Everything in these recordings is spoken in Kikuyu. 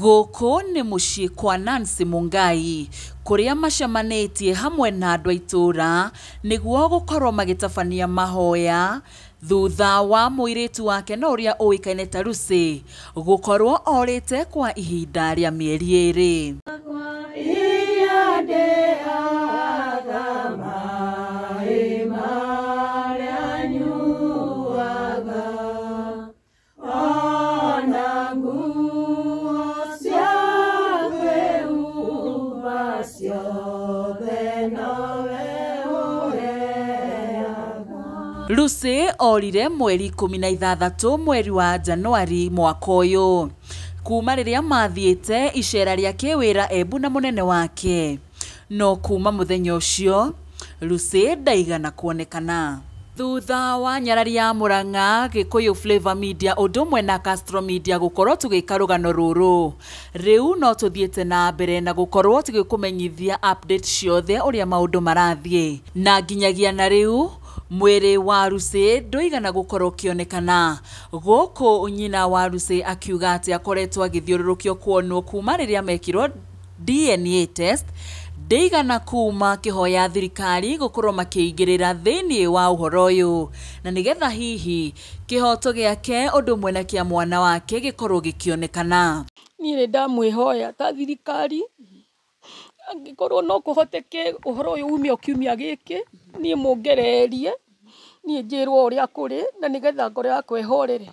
Gũkũ nĩ mũciĩ kwa Nancy Mungai kũrĩa macemanĩtie hamwe na andũ a itũũra nĩguo gũkorwo magĩtabania mahoya thutha wa mũirĩtu wake na ũrĩa ũĩkaine ta Lucy gũkorwo orĩte kwa ihinda rĩa mĩeri 2. Lucy orire mweri 16 mweri wa Januari mwaka ũyũ kuma rĩrĩa mathiĩte icera rĩa kĩwĩra Embu na mũnene wake, no kuma mũthenya ũcio Lucy ndaigana kuonekana. Thutha wa nyarari ya Murang'a, Gikuyu Flavor Media ũndũ ũmwe na Castro Media gũkorwo tũgĩka rũgano rũrũ, rĩu no tũthiĩte na mbere na gũkorwo tũgĩkũmenyithia update ciothe ũrĩa maũndũ marathiĩ, na nginyagia na rĩu mwĩrĩ wa Lucy ndũigana gũkorwo ũkĩonekana. Gũkũ nyina wa Lucy akiuga atĩ akoretwo agĩthiũrũrũkio kuonwo kuma rĩrĩa mekirwo DNA test ndĩigana kuma kĩhoya thirikari gũkorwo makĩingĩrĩra thĩinĩ wa ũhoro ũyũ, na nĩgetha hihi kĩhoto gĩake ũndũ ũmwe na kĩa mwana wake gĩkorwo gĩkĩonekana. Niĩ nĩ ndamwĩhoya ta thirikari, angĩkorwo no kũhoteke ũhoro ũyũ ume o kiumia gĩkĩ, niĩ mũngererie, niĩ njĩrwo ũrĩa kũrĩ, na nĩgetha ngoro yakwa ĩhorere,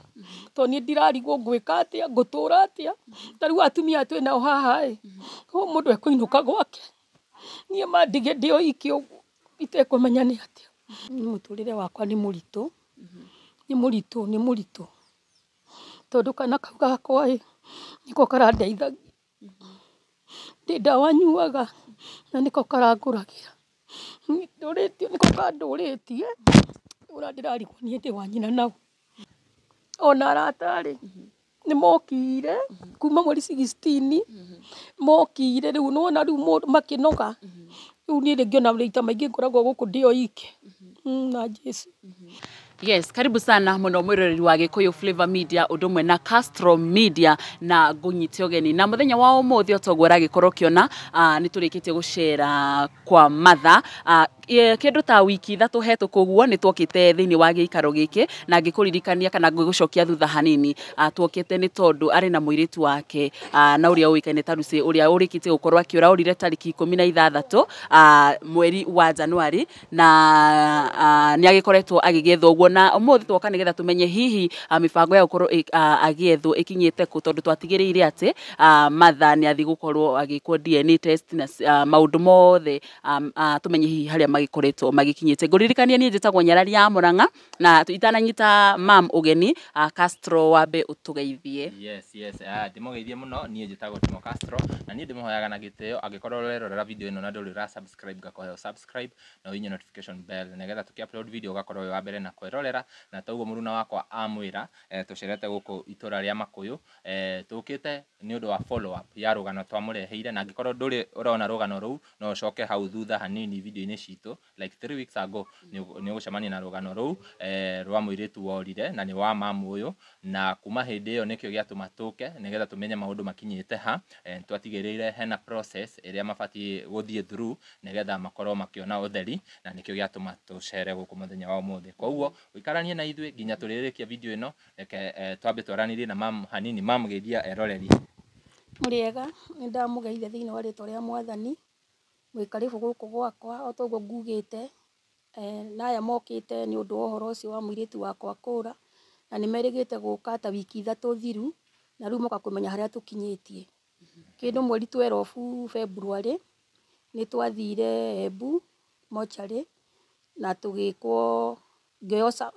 tondũ niĩ ndirarigwo ngwĩka atĩa, ngũtũra atĩa. Ta rĩu atumia aya twĩ nao haha ĩ, mũndũ ekũinũka gwake, niĩ mandige ndĩ o iki ũguo itekũmenya nĩ atĩa. Mũtũrĩre wakwa nĩ mũritũ, nĩ mũritũ, nĩ mũritũ, tondũ kana kau gakwa ĩ, nĩko karandeithagia, ndĩ ndawa nyuaga na nĩko karangũragĩra, ndũrĩtio nĩko kandũrĩtie, ũrĩa ndĩrarigwo niĩ ndĩ wa nyina nau. Ona arata rĩ, nĩ mokire kuma mweri 16, mokire rĩu nĩwona rĩu makĩnoga, rĩu niĩ rĩngĩ ona maita maingĩ ngoragwo gũkũ ndĩ o iki na Jesũ. Yes, karibu sana muno mwiroreri wa Gikuyu Flavor Media ũndũ ũmwe na Castro Media na ngũnyite ũgeni na mũthenya wa ũmũthĩ otoguo ũragĩkorwo ũkĩona nĩ tũrĩkĩtie gũcera kwa Martha kĩndũ ta wiki 3 hetũku ũguo nĩ twokĩte thĩinĩ wa gĩikaro gĩkĩ, na ngĩkũririkania kana ngĩgũcokia thutha hanini, twokĩte nĩ tondũ arĩ na mũirĩtu wake na ũrĩa ũĩkaine ta Lucy ũrĩa ũrĩkĩtie gũkorwo akĩũra, orire tarĩki 16 mweri wa Januari, na nĩ agĩkoretwo agĩgĩethwo ũguo, na ũmũthĩ twoka nĩgetha tũmenye hihi mĩbango ya gũkorwo agĩethwo ĩkinyĩte kũ, tondũ twatigĩrĩire atĩ Martha nĩ athiĩ gũkorwo agĩkwo DNA test na maũndũ mothe tũmenye hihi harĩa magĩkoretwo magĩkinyĩte. Ngũririkania niĩ njĩtagwo Nyarari ya Murang'a, na itananyita mam ũgeni, Castro wambe ũtũgeithie. Yes, yes, ndĩmũgeithie mũno, niĩ njĩtagwo Timo Castro, na niĩ ndĩmũhoyaga na gĩtĩo angĩkorwo ũrerorera video ĩno na ndũrĩ ũra subscribe, ngakũhe subscribe na ũhihinye notification bell nĩgetha tũkĩ upload video ũgakorwo wĩ wa mbere na kwĩrorera. Na toguo mũruna wakwa amwĩra, tũcerete gũkũ itũra rĩa Makuyu, tũkĩte nĩ ũndũ wa follow up ya rũgano twamũreheire, na angĩkorwo ndũrĩ ũrona rũgano rũu no ũcoke hau thutha hanini video-inĩ citũ like 3 weeks ago nĩ ũgũcemania na rũgano rũu rwa mũirĩtu worire na nĩ wa mamu ũyũ, na kuma hĩndĩ ĩyo nĩkĩo gĩatũma tũke nĩgetha tũmenye maũndũ makinyĩte ha. Twatigĩrĩire hena process ĩrĩa mabatiĩ gũthiĩ through nĩgetha makorwo makĩona ũtheri, na nĩkĩo gĩatũma tũcere gũkũ mũthenya wa ũmũthĩ. Koguo ũikaranie na ithuĩ nginya tũrĩrĩkie video ĩno, reke twambe twaranĩrie na mamu hanini. Mamu, geithia eroreri. Mũrĩega, nĩ ndamũgeithia thĩinĩ wa rĩtwa rĩa Mwathani, mwĩ karibu gũkũ gwakwa o toguo ngugĩte, na aya mokĩte nĩ ũndũ wa ũhoro ũcio wa mũirĩtu wakwa kũra, na nĩ merĩgĩte gũka ta wiki 3 thiru, na rĩu moka kũmenya harĩa tũkinyĩtie. Kĩndũ mweri 12 February nĩ twathire Embu mocarĩ na tũgĩkwo,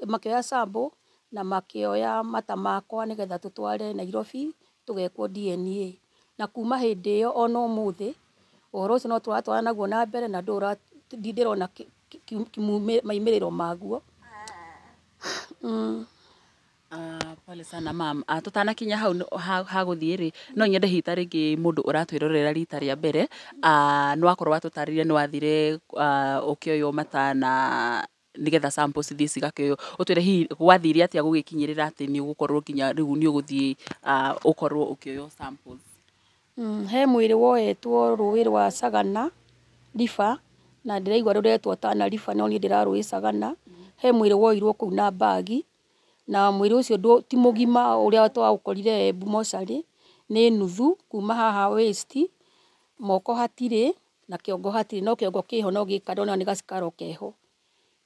makĩoya sample na makĩoya mata makwa nĩgetha tũtware Nairobi tũgekwo DNA. Na kuma hĩndĩ ĩyo ona ũmũthĩ ũhoro ũcio no tũratwarana naguo na mbere, na ndĩrona maumĩrĩro maguo. Pole sana mam. Tũtanakinya hau ha gũthiĩ rĩ, no nyende hihi ta rĩngĩ mũndũ ũratwĩrorera rita rĩa mbere, nĩ wakorwo watũtarĩria nĩ wathire ũkĩoywo mata na nĩgetha samples cithiĩ cigakĩoywo, ũtwĩre hihi gwathire atĩa gũgĩkinyĩrĩra atĩ nĩ ũgũkorwo nginya rĩu nĩ ũgũthiĩ ũkorwo ũkĩoywo samples. He mwĩrĩ woetwo rũĩ rwa Sagana River, na ndĩraigua rũretwo Tana River no niĩ ndĩrarũĩ Sagana. He mwĩrĩ woirwo kũu na mbagi, na mwĩrĩ ũcio ti mũgima ũrĩa twaũkorire Embu mocarĩ, nĩ nuthu kuma haha waist, moko hatirĩ na kĩongo hatirĩ, no kĩongo kĩho no gĩkandona nĩ gacikaro keho.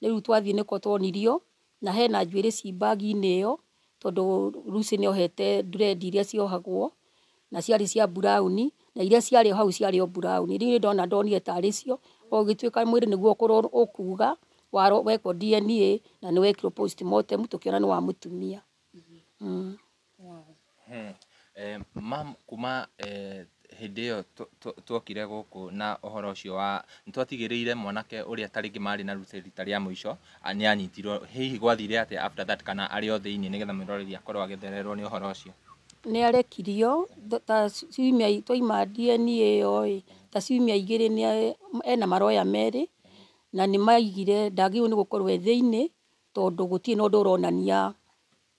Rĩu twathiĩ nĩko twonirio, na hena njuĩrĩ ci mbagi-inĩ ĩyo, tondũ Lucy nĩohete dread iria ciohagwo, na ciarĩ cia brown, na iria ciarĩ hau ciarĩ o brown. Rĩu niĩ ndona ndonire tarĩ cio, ũgĩtuĩka mwĩrĩ nĩguo ũkuga, wekwo DNA na nĩ wekirwo postmortem tũkĩona nĩ wa mũtumia. Mam, kuma hĩndĩ ĩyo tuokire gũkũ na ũhoro ũcio wa nĩtwatigĩrĩire mwanake ũrĩa tarĩngĩ marĩ na Lucy rita rĩa mũico nĩ anyitirwo, hihi gwathire atĩa after that kana arĩ o thĩiniĩ nĩgetha mwĩroreri akorwo agĩthererwo nĩ ũhoro ũcio? Nĩ arekirio ta ciumia twaima DNA ĩyo ĩ, ta ciumia igĩrĩ nĩ ena maroya merĩ, na nĩ maigire ndagĩrĩirwo nĩ gũkorwo e thĩiniĩ tondũ gũtirĩ na ũndũ ũronania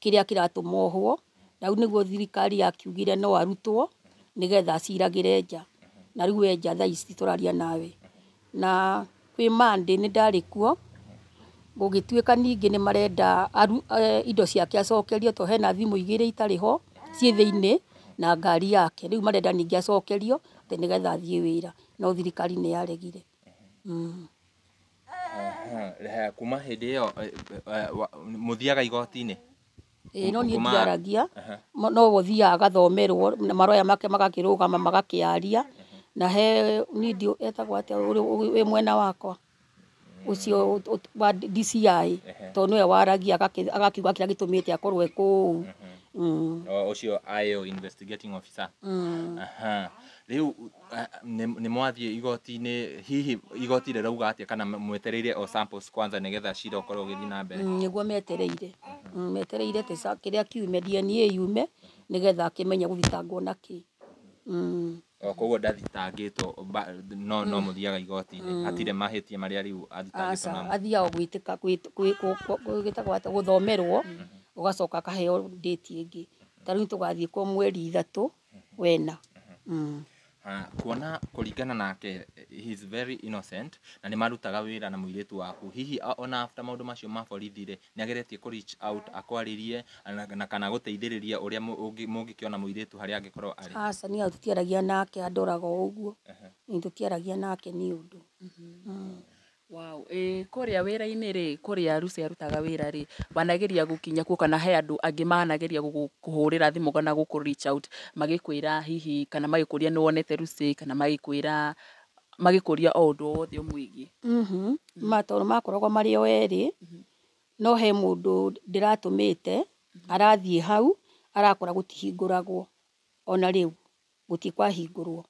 kĩrĩa kĩratũma ohwo. Na rĩu nĩguo thirikari yakiugire no arutwo nĩgetha aciragĩre nja, na rĩu e nja thaa ici tũraria nawe. Na kwĩ Monday nĩ ndarĩ kuo, gũgĩtuĩka ningĩ nĩ marenda indo ciake acokerio tondũ hena thimũ igĩrĩ itarĩ ho ciĩ thĩiniĩ na ngari yake, rĩu marenda ningĩ acokerio atĩ nĩgetha athiĩ wĩra, no thirikari nĩ yaregire. Kuma hĩndĩ ĩyo mũthiaga igoti-inĩ? Ĩĩ no niĩ ndiaragia, no we ũthiaga agathomerwo na maroya make magakĩrũgama magakĩaria, na he niĩ ndiũĩ etagwo atĩa wĩ mwena wakwa ũcio wa DCI, tondũ nĩwe waragia agakiuga kĩrĩa gĩtũmĩte akorwo e kũu. Ũcio IO investigating officer. Rĩu nĩ mwathiĩ igoti-inĩ, hihi igoti rĩrauga atĩa kana mwetereire o samples kwanza nĩgetha cira ũkorwo ũgĩthiĩ na mbere? Nĩguo metereire, metereire kĩrĩa kiume DNA yume nĩgetha akĩmenye gũthitangwo na kĩ. Koguo ndathitangĩtwo no mũthiaga igoti-inĩ, hatirĩ mahĩtia marĩa rĩu athitangĩtwo namo? Aca, athiaga gwĩtĩka gwĩtagwo atĩa gũthomerwo, ũgacoka akaheo date ĩngĩ. Ta rĩu tũgathiĩ kuo mweri 3 wena. Kuona kũringana nake he is very innocent na nĩ marutaga wĩra na mũirĩtu waku, hihi ona after maũndũ macio ma borithi rĩ, nĩ ageretie kũ reach out akwarĩrie na kana gũteithĩrĩria ũrĩa mũngĩkĩona mũirĩtu harĩa angĩkorwo arĩ? Aca niĩ tũtiaragia nake, andoraga o ũguo, tũtiaragia nake nĩ ũndũ. Wow, kũrĩa wĩra-inĩ rĩ, kũrĩa Lucy arutaga wĩra rĩ, wanageria gũkinya kuo kana he andũ angĩ manageria gũkũhũrĩra thimũ kana gũkũ reach out magĩkwĩra hihi kana magĩkũria nĩ wonete Lucy kana magĩkwĩra magĩkũria o ũndũ o wothe ũmwĩgiĩ? Ma tondũ makoragwo marĩ o erĩ, no he mũndũ ndĩratũmĩte arathiĩ hau arakora gũtihingũragwo, ona rĩu gũtirĩ kwahingũrwo.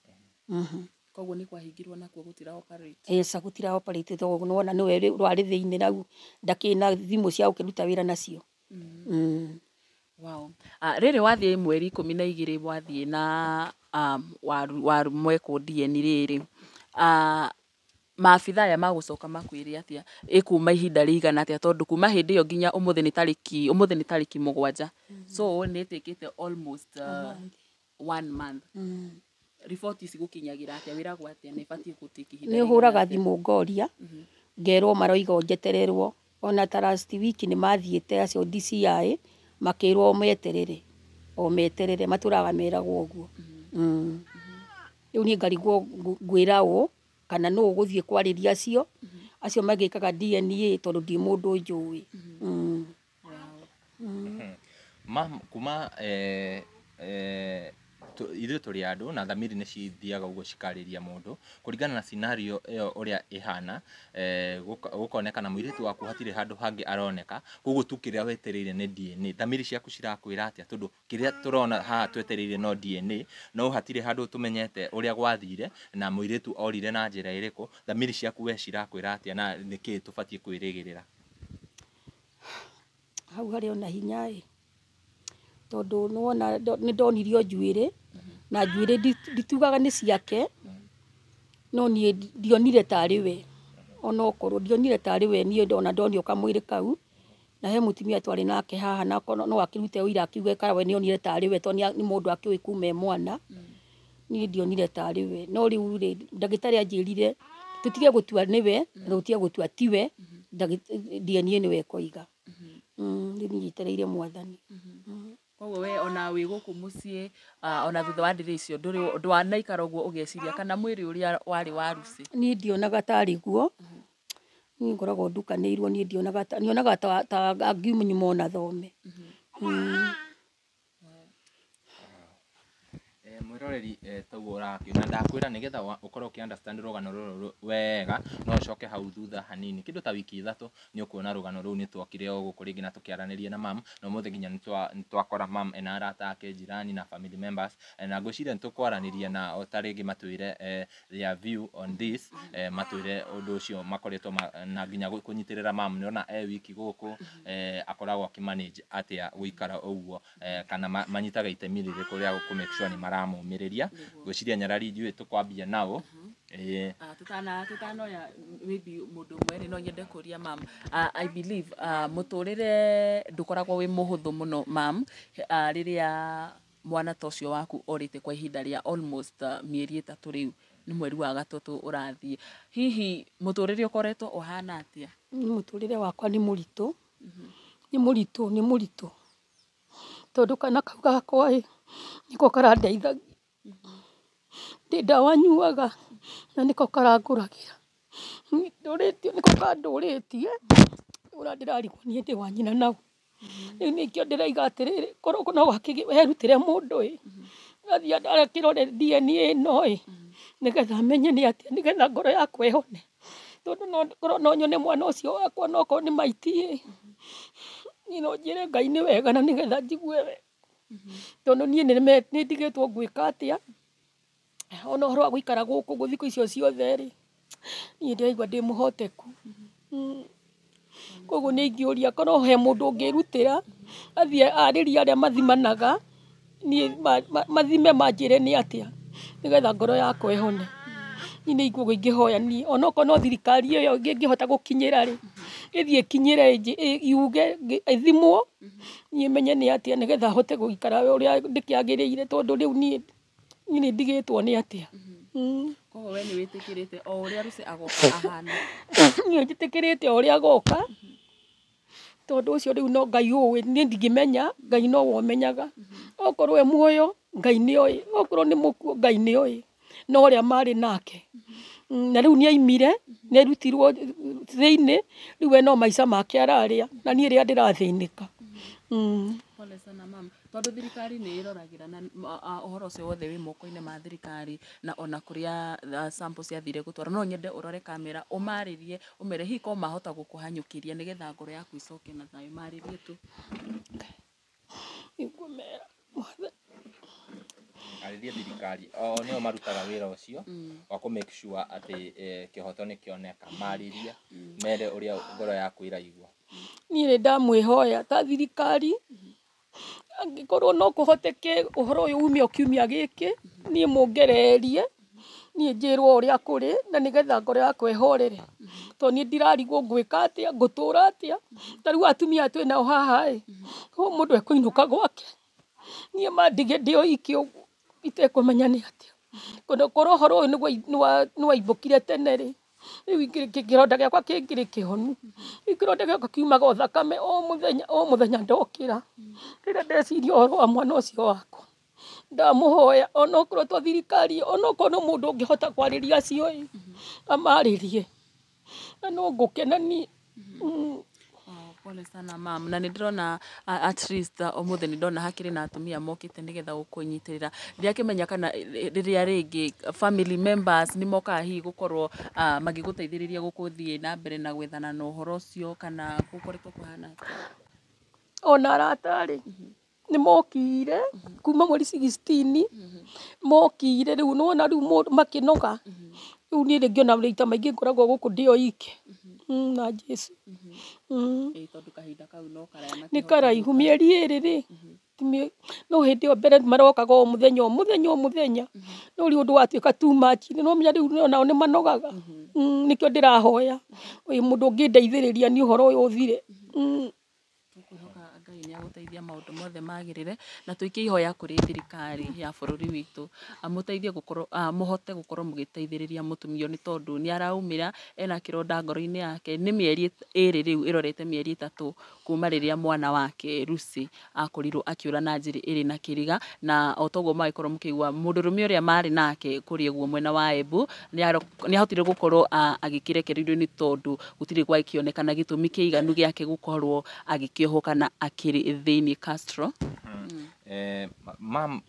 Koguo nĩ kwahingirwo nakuo gũtira operate? Ĩca gũtira operate tondũ nĩwona nĩwe warĩ thĩiniĩ rĩu ndakĩrĩ na thimũ cia gũkĩruta wĩra nacio. Wow. Rĩrĩ wathiĩ mweri 12 wathiĩ na waru mwekwo DNA rĩrĩ, maabitha aya magũcoka makwĩre atĩa ĩkuma ihinda rĩigana atĩa tondũ kuma hĩndĩ ĩyo nginya ũmũthĩ nĩ tarĩki, ũmũthĩ nĩ tarĩki 7, so nĩ ĩtĩkĩte almost 1 month. Riboti ici gũkinyagĩra atĩa, wĩragwo atĩa na ĩbatiĩ gũtĩka ihinda Nĩ rĩigana hũraga atĩa? thimũ ngoria, ngerwo maroiga njetererwo, ona ta last week nĩ mathiĩte acio DCI makĩrwo meterere, o meterere matũraga meragwo ũguo. Rĩu niĩ ngarigwo ngwĩra ũ kana nũ ũgũthiĩ kwarĩria acio, acio magĩkaga DNA tondũ ndirĩ mũndũ njũĩ. Mam, kuma ithuĩ tũrĩ andũ na thamiri nĩ cithiaga ũguo cikarĩria mũndũ kũringana na scenario ĩyo ũrĩa ĩhana, gũkonekana mũirĩtu waku hatirĩ handũ hangĩ aroneka, koguo tu kĩrĩa wetereire nĩ DNA. Thamiri ciaku cirakwĩra atĩa tondũ kĩrĩa tũrona haha twetereire no DNA, no hatirĩ handũ tũmenyete ũrĩa gwathire na mũirĩtu orire na njĩra ĩrĩkũ. Thamiri ciaku we cirakwĩra atĩa na nĩkĩĩ tũbatiĩ kwĩrĩgĩrĩra? Hau harĩ ona hinya ĩ, tondũ nĩwona nĩ ndonirio njuĩrĩ, na njuĩrĩ nditugaga nĩ ciake, no niĩ ndionire tarĩ we, onokorwo ndionire tarĩ we niĩ ona ndonio kamwĩrĩ kau, na he mũtumia twarĩ nake haha na no akĩrute ũira akiuge kana we nĩonire tarĩ we tondũ nĩ mũndũ akĩũĩ kuma e mwana. Niĩ ndionire tarĩ we, no rĩu rĩ ndagĩtarĩ anjĩrire tũtige gũtua nĩwe na tũtige gũtua tiwe, DNA nĩwe ĩkoiga. Rĩu niĩ njetereire Mwathani. Koguo we ona wĩ gũkũ mũciĩ, ona thutha wa ndĩrĩ icio ndwanaikara ũguo ũgeciria kana mwĩrĩ ũrĩa warĩ wa Lucy? Niĩ ndionaga tarĩ guo, niĩ ngoragwo ndukanĩirwo, niĩ ndionaga ta, nyonaga ta angiuma ona thome. Mwĩroreri, taguo ũrakĩona, ndakwĩra nĩgetha ũkorwo ũkĩ understand rũgano rũrũ wega, no ũcoke hau thutha hanini kĩndũ ta wiki 3, nĩ ũkuona rũgano rũu. Nĩ twokire o gũkũ rĩngĩ na tũkĩaranĩria na mam, na ũmũthĩ nginya nĩ twakora mam ena arata ake, jirani na family members, na ngwĩciria nĩ tũkwaranĩria nao ta rĩngĩ matwĩre their view on this, matwĩre ũndũ ũcio makoretwo na nginya kũnyitĩrĩra mam. Nĩona e wiki gũkũ, akoragwo akĩmanage atĩa gũikara ũguo, kana manyitaga itemi rĩrĩkũ rĩa kũ make sure nĩ maramũmĩrĩria. Ngwĩciria nyarari ndiũĩ tũkwambia nao. Ĩĩ. Tutanoya maybe mũndũ ũmwe rĩ, no nyende kũria mam, I believe mũtũrĩre ndũkoragwo wĩ mũhũthũ mũno mam, rĩrĩa mwana ta ũcio waku orĩte kwa ihinda rĩa almost mĩeri 3 rĩu, nĩ mweri wa 3 ũrathiĩ. Hihi mũtũrĩre ũkoretwo ũhana atĩa? Mũtũrĩre wakwa nĩ mũritũ, nĩ mũritũ, nĩ mũritũ, tondũ kana kau gakwa ĩ nĩko karandeithagia. Ndĩ ndawa nyuaga na nĩko karangũragĩra. Ndũrĩtio nĩko kandũrĩtie, ũrĩa ndĩrarigwo niĩ ndĩ wa nyina nau. Rĩu nĩkĩo ndĩraiga atĩrĩrĩ, korwo no herutĩre mũndũ ĩ, athiĩ akĩrore DNA ĩno ĩ, nĩgetha amenye nĩ atĩa, nĩgetha ngoro yakwa ĩhone. Tondũ no korwo no nyone mwana ũcio wakwa, no okorwo nĩ maiti ĩ, niĩ no njĩre Ngai nĩ wega na nĩgetha njigue wega. Tondũ niĩ nĩ ndigĩtwo ngwĩka atĩa, ona ũhoro wa gũikara gũkũ ũguo thikũ icio ciothe rĩ, niĩ ndĩraigua ndĩ mũhoteku. Koguo nĩ ingĩũria korwo he mũndũ ũngĩrutĩra, athiĩ arĩrie arĩa mathimanaga, niĩ mathime manjĩre nĩ atĩa, nĩgetha ngoro yakwa ĩhone. Niĩ nĩ ũguo ingĩhoya niĩ, onokorwo no thirikari ĩyo ĩngĩhota gũkinyĩra rĩ, ĩthiĩ ĩkinyĩre yuge ĩthimwo, niĩ menye nĩ atĩa, nĩgetha hote gũikara ũrĩa ndĩkĩagĩrĩire, tondũ rĩu niĩ nĩ ndigĩtwo nĩ atĩa. Koguo we nĩ wĩtĩkĩrĩte o ũrĩa Lucy agoka ahana? Niĩ njĩtĩkĩrĩte o ũrĩa agoka, tondũ ũcio rĩu no Ngai ũĩ, niĩ ndingĩmenya, Ngai nowe ũmenyaga. Okorwo e muoyo, Ngai nĩoĩ, okorwo nĩ mũkuũ, Ngai nĩoĩ, no ũrĩa marĩ nake. Na rĩu nĩaimire, nĩarutirwo thĩinĩ, rĩu we no maica make ararĩa, na niĩ rĩrĩa ndĩrathĩnĩka. Pole sana mam, tondũ thirikari nĩ ĩroragĩra na ũhoro ũcio wothe wĩ moko-inĩ ma thirikari, na ona kũrĩa sample ciathire gũtwarwo, no nyende ũrore kamera ũmarĩrie, ũmere hihi ko mahota gũkũhanyũkĩria nĩgetha ngoro yaku icoke na thayũ, marĩrie tu. Nĩngũmera Mwathani. Arĩria thirikari, o nĩo marutaga wĩra ũcio wa kũ make sure atĩ kĩhoto nĩ kĩoneka. Marĩrie, mere ũrĩa ngoro yaku ĩraigua. Niĩ nĩ ndamwĩhoya ta thirikari, angĩkorwo no kũhoteke ũhoro ũyũ ume o kiumia gĩkĩ, niĩ mũngererie, niĩ njĩrwo ũrĩa kũrĩ, na nĩgetha ngoro yakwa ĩhorere. Tondũ niĩ ndirarigwo ngwĩka atĩa, ngũtũra atĩa. Ta rĩu atumia aya twĩnao haha ĩ, mũndũ ekũinũka gwake, niĩ mandige ndĩ o iki ũguo itekũmenya nĩ atĩa. Korwo ũhoro ũyũ nĩwaimbũkire tene rĩ, rĩu kĩronda gĩakwa kĩngĩrĩ kĩhonu. Rĩu kĩronda gĩakwa kiumaga o thakame o mũthenya o mũthenya ndokĩra. Rĩrĩa ndeciria ũhoro wa mwana ũcio wakwa, ndamũhoya onokorwo to thirikari, onokorwo no mũndũ ũngĩhota kwarĩria acio ĩ, amarĩrie, na no ngũkena niĩ. Pole sana mam, na nĩ ndĩrona at least ũmũthĩ nĩ ndona hakĩrĩ na atumia mokĩte nĩgetha gũkũnyitĩrĩra. Ndirakĩmenya kana rĩrĩa rĩngĩ family members nĩ mokaga hihi gũkorwo magĩgũteithĩrĩria gũkũthiĩ na mbere na gwethana na ũhoro ũcio, kana gũkoretwo kũhana atĩa? Ona arata rĩ, nĩ mokire kuma mweri 16, mokire rĩu nĩwona rĩu makĩnoga. Rĩu niĩ rĩngĩ ona maita maingĩ ngoragwo gũkũ ndĩ o iki na Jesũ. Ĩĩ, tondũ kahinda kau no karaya. Nĩ karaihu, mĩeri 2 rĩ, no hĩndĩ ĩyo mbere marokaga o mũthenya o mũthenya o mũthenya, no rĩu ũndũ watuĩka too much, nĩ ũramenya rĩu onao nĩ manogaga. Nĩkĩo ndĩrahoya mũndũ ũngĩndeithĩrĩria niĩ ũhoro ũyũ ũthire. Tũkwĩhoka Ngai nĩ agũteithia. Amũteithia maũndũ mothe magĩrĩre, na tũikie ihoya kũrĩ thirikari ya bũrũri witũ, amũteithie gũkorwo, mũhote gũkorwo mũgĩteithĩrĩria mũtumia ũyũ, nĩ tondũ nĩ araumĩra ena kĩronda ngoro-inĩ yake. Nĩ mĩeri 2 rĩu ĩrorete mĩeri 3 kuma rĩrĩa mwana wake Lucy akorirwo akĩũra na njĩra ĩrĩ na kĩriga. Na o toguo magĩkorwo mũkĩigua, mũndũrũme ũrĩa marĩ nake kũrĩa ũguo mwena wa Embu nĩ ahotire gũkorwo agĩkĩrekererio, nĩ tondũ gũtirĩ gwakĩonekana gĩtũmi kĩiganu gĩake gũkorwo agĩkĩohwo kana akĩrĩ thĩinĩ Castro. Mam,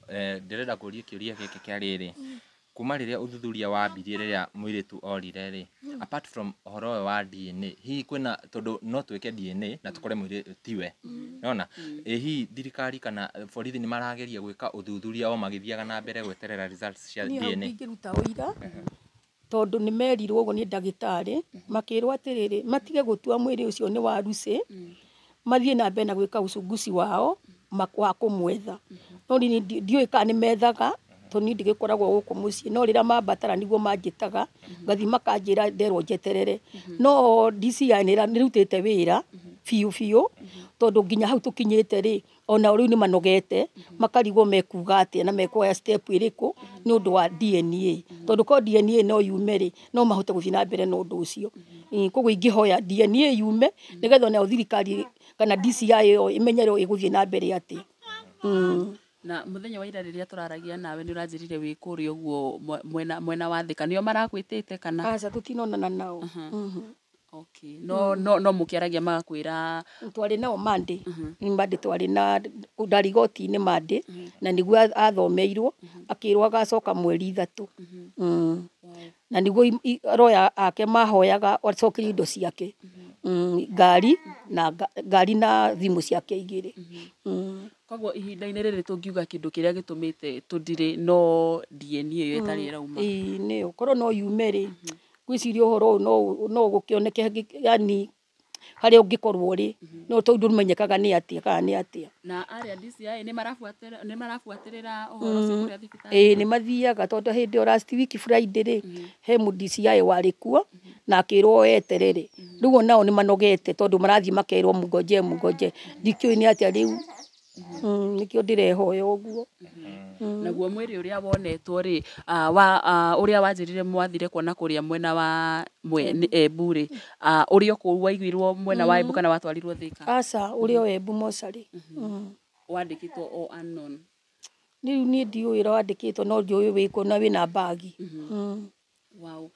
ndĩrenda kũria kĩũria gĩkĩ kĩa rĩrĩ, kuma rĩrĩa ũthuthuria wambirie rĩrĩa mũirĩtu orire rĩ, apart from ũhoro ũyũ wa DNA, hihi kwĩna, tondũ no twĩke DNA na tũkore mũirĩtu tiwe, nona ĩ hihi thirikari kana borithi nĩ marageria gwĩka ũthuthuria o magĩthiaga na mbere gweterera results cia Niĩ hau DNA? ndingĩruta ũira, tondũ nĩ merirwo ũguo nĩ ndagĩtarĩ, makĩrwo atĩrĩrĩ, matige gũtua mwĩrĩ ũcio nĩ wa Lucy, mathiĩ na mbere na gwĩka uchunguzi wao wa kũmwetha. No niĩ ndiũĩ kana nĩ methaga, tondũ niĩ ndigĩkoragwo gũkũ mũciĩ, no rĩrĩa mambatara nĩguo manjĩtaga, ngathiĩ makanjĩra nderwo njeterere. No DCI nĩ ĩrutĩte wĩra biũ biũ, tondũ nginya hau tũkinyĩte rĩ, ona rĩu nĩ manogete, makarigwo mekuga atĩa na mekuoya step ĩrĩkũ nĩ ũndũ wa DNA. Tondũ korwo DNA no yume rĩ, no mahote gũthiĩ na mbere na ũndũ ũcio. Koguo ingĩhoya DNA yume, nĩgetha onayo thirikari kana DCI ĩyo ĩmenye ĩgũthiĩ na mbere atĩa. Na mũthenya wa ira rĩrĩa tũraragia nawe nĩ ũranjĩrire wĩ kũrĩa ũguo mwena wa Thika, nĩo marakwĩtĩte kana? Aca, tũtinonana nao. Okay. No mũkĩaragia magakwĩra? Twarĩ nao Monday. Monday twarĩ na ndarĩ igoti-inĩ Monday, na nĩguo athomeirwo, akĩrwo agacoka mweri 3. Na nĩguo roya ake mahoyaga acokerio indo ciake, ngari na thimũ ciake 2. Koguo ihinda-inĩ rĩrĩ tũngiuga kĩndũ kĩrĩa gĩtũmĩte tũndire no DNA ĩyo ĩtarĩ ĩrauma. Ĩĩ, nĩyo korwo no yume rĩ, ngwĩciria ũhoro ũyũ no gũkĩoneke, yani harĩa ũngĩkorwo ũrĩ, no tondũ ndũmenyekaga nĩ atĩa kana nĩ atĩa. Na arĩa DCI nĩ marabuatĩrĩra ũhoro ũcio kũrĩa thibitarĩ? Ĩĩ, nĩ mathiaga, tondũ hĩndĩ ĩyo last week Friday rĩ, he mũ DCI warĩ kuo na akĩrwo eterere. Rĩu onao nĩ manogete, tondũ marathiĩ makerwo mũngonje mũngonje, ndikĩũĩ nĩ atĩa rĩu. Nĩkĩo ndĩrehoya ũguo. Naguo mwĩrĩ ũrĩa wonetwo rĩ, ũrĩa wanjĩrire mwathire kuona kũrĩa mwena wa Embu rĩ, ũrĩ o kũu waiguirwo mwena wa Embu kana watwarirwo Thika? Aca, ũrĩ o Embu mocarĩ. Wandĩkĩtwo o unknown. Rĩu niĩ ndiũĩ ũrĩa wandĩkĩtwo, no njũĩ wĩkũ na wĩna mbagi. Wow.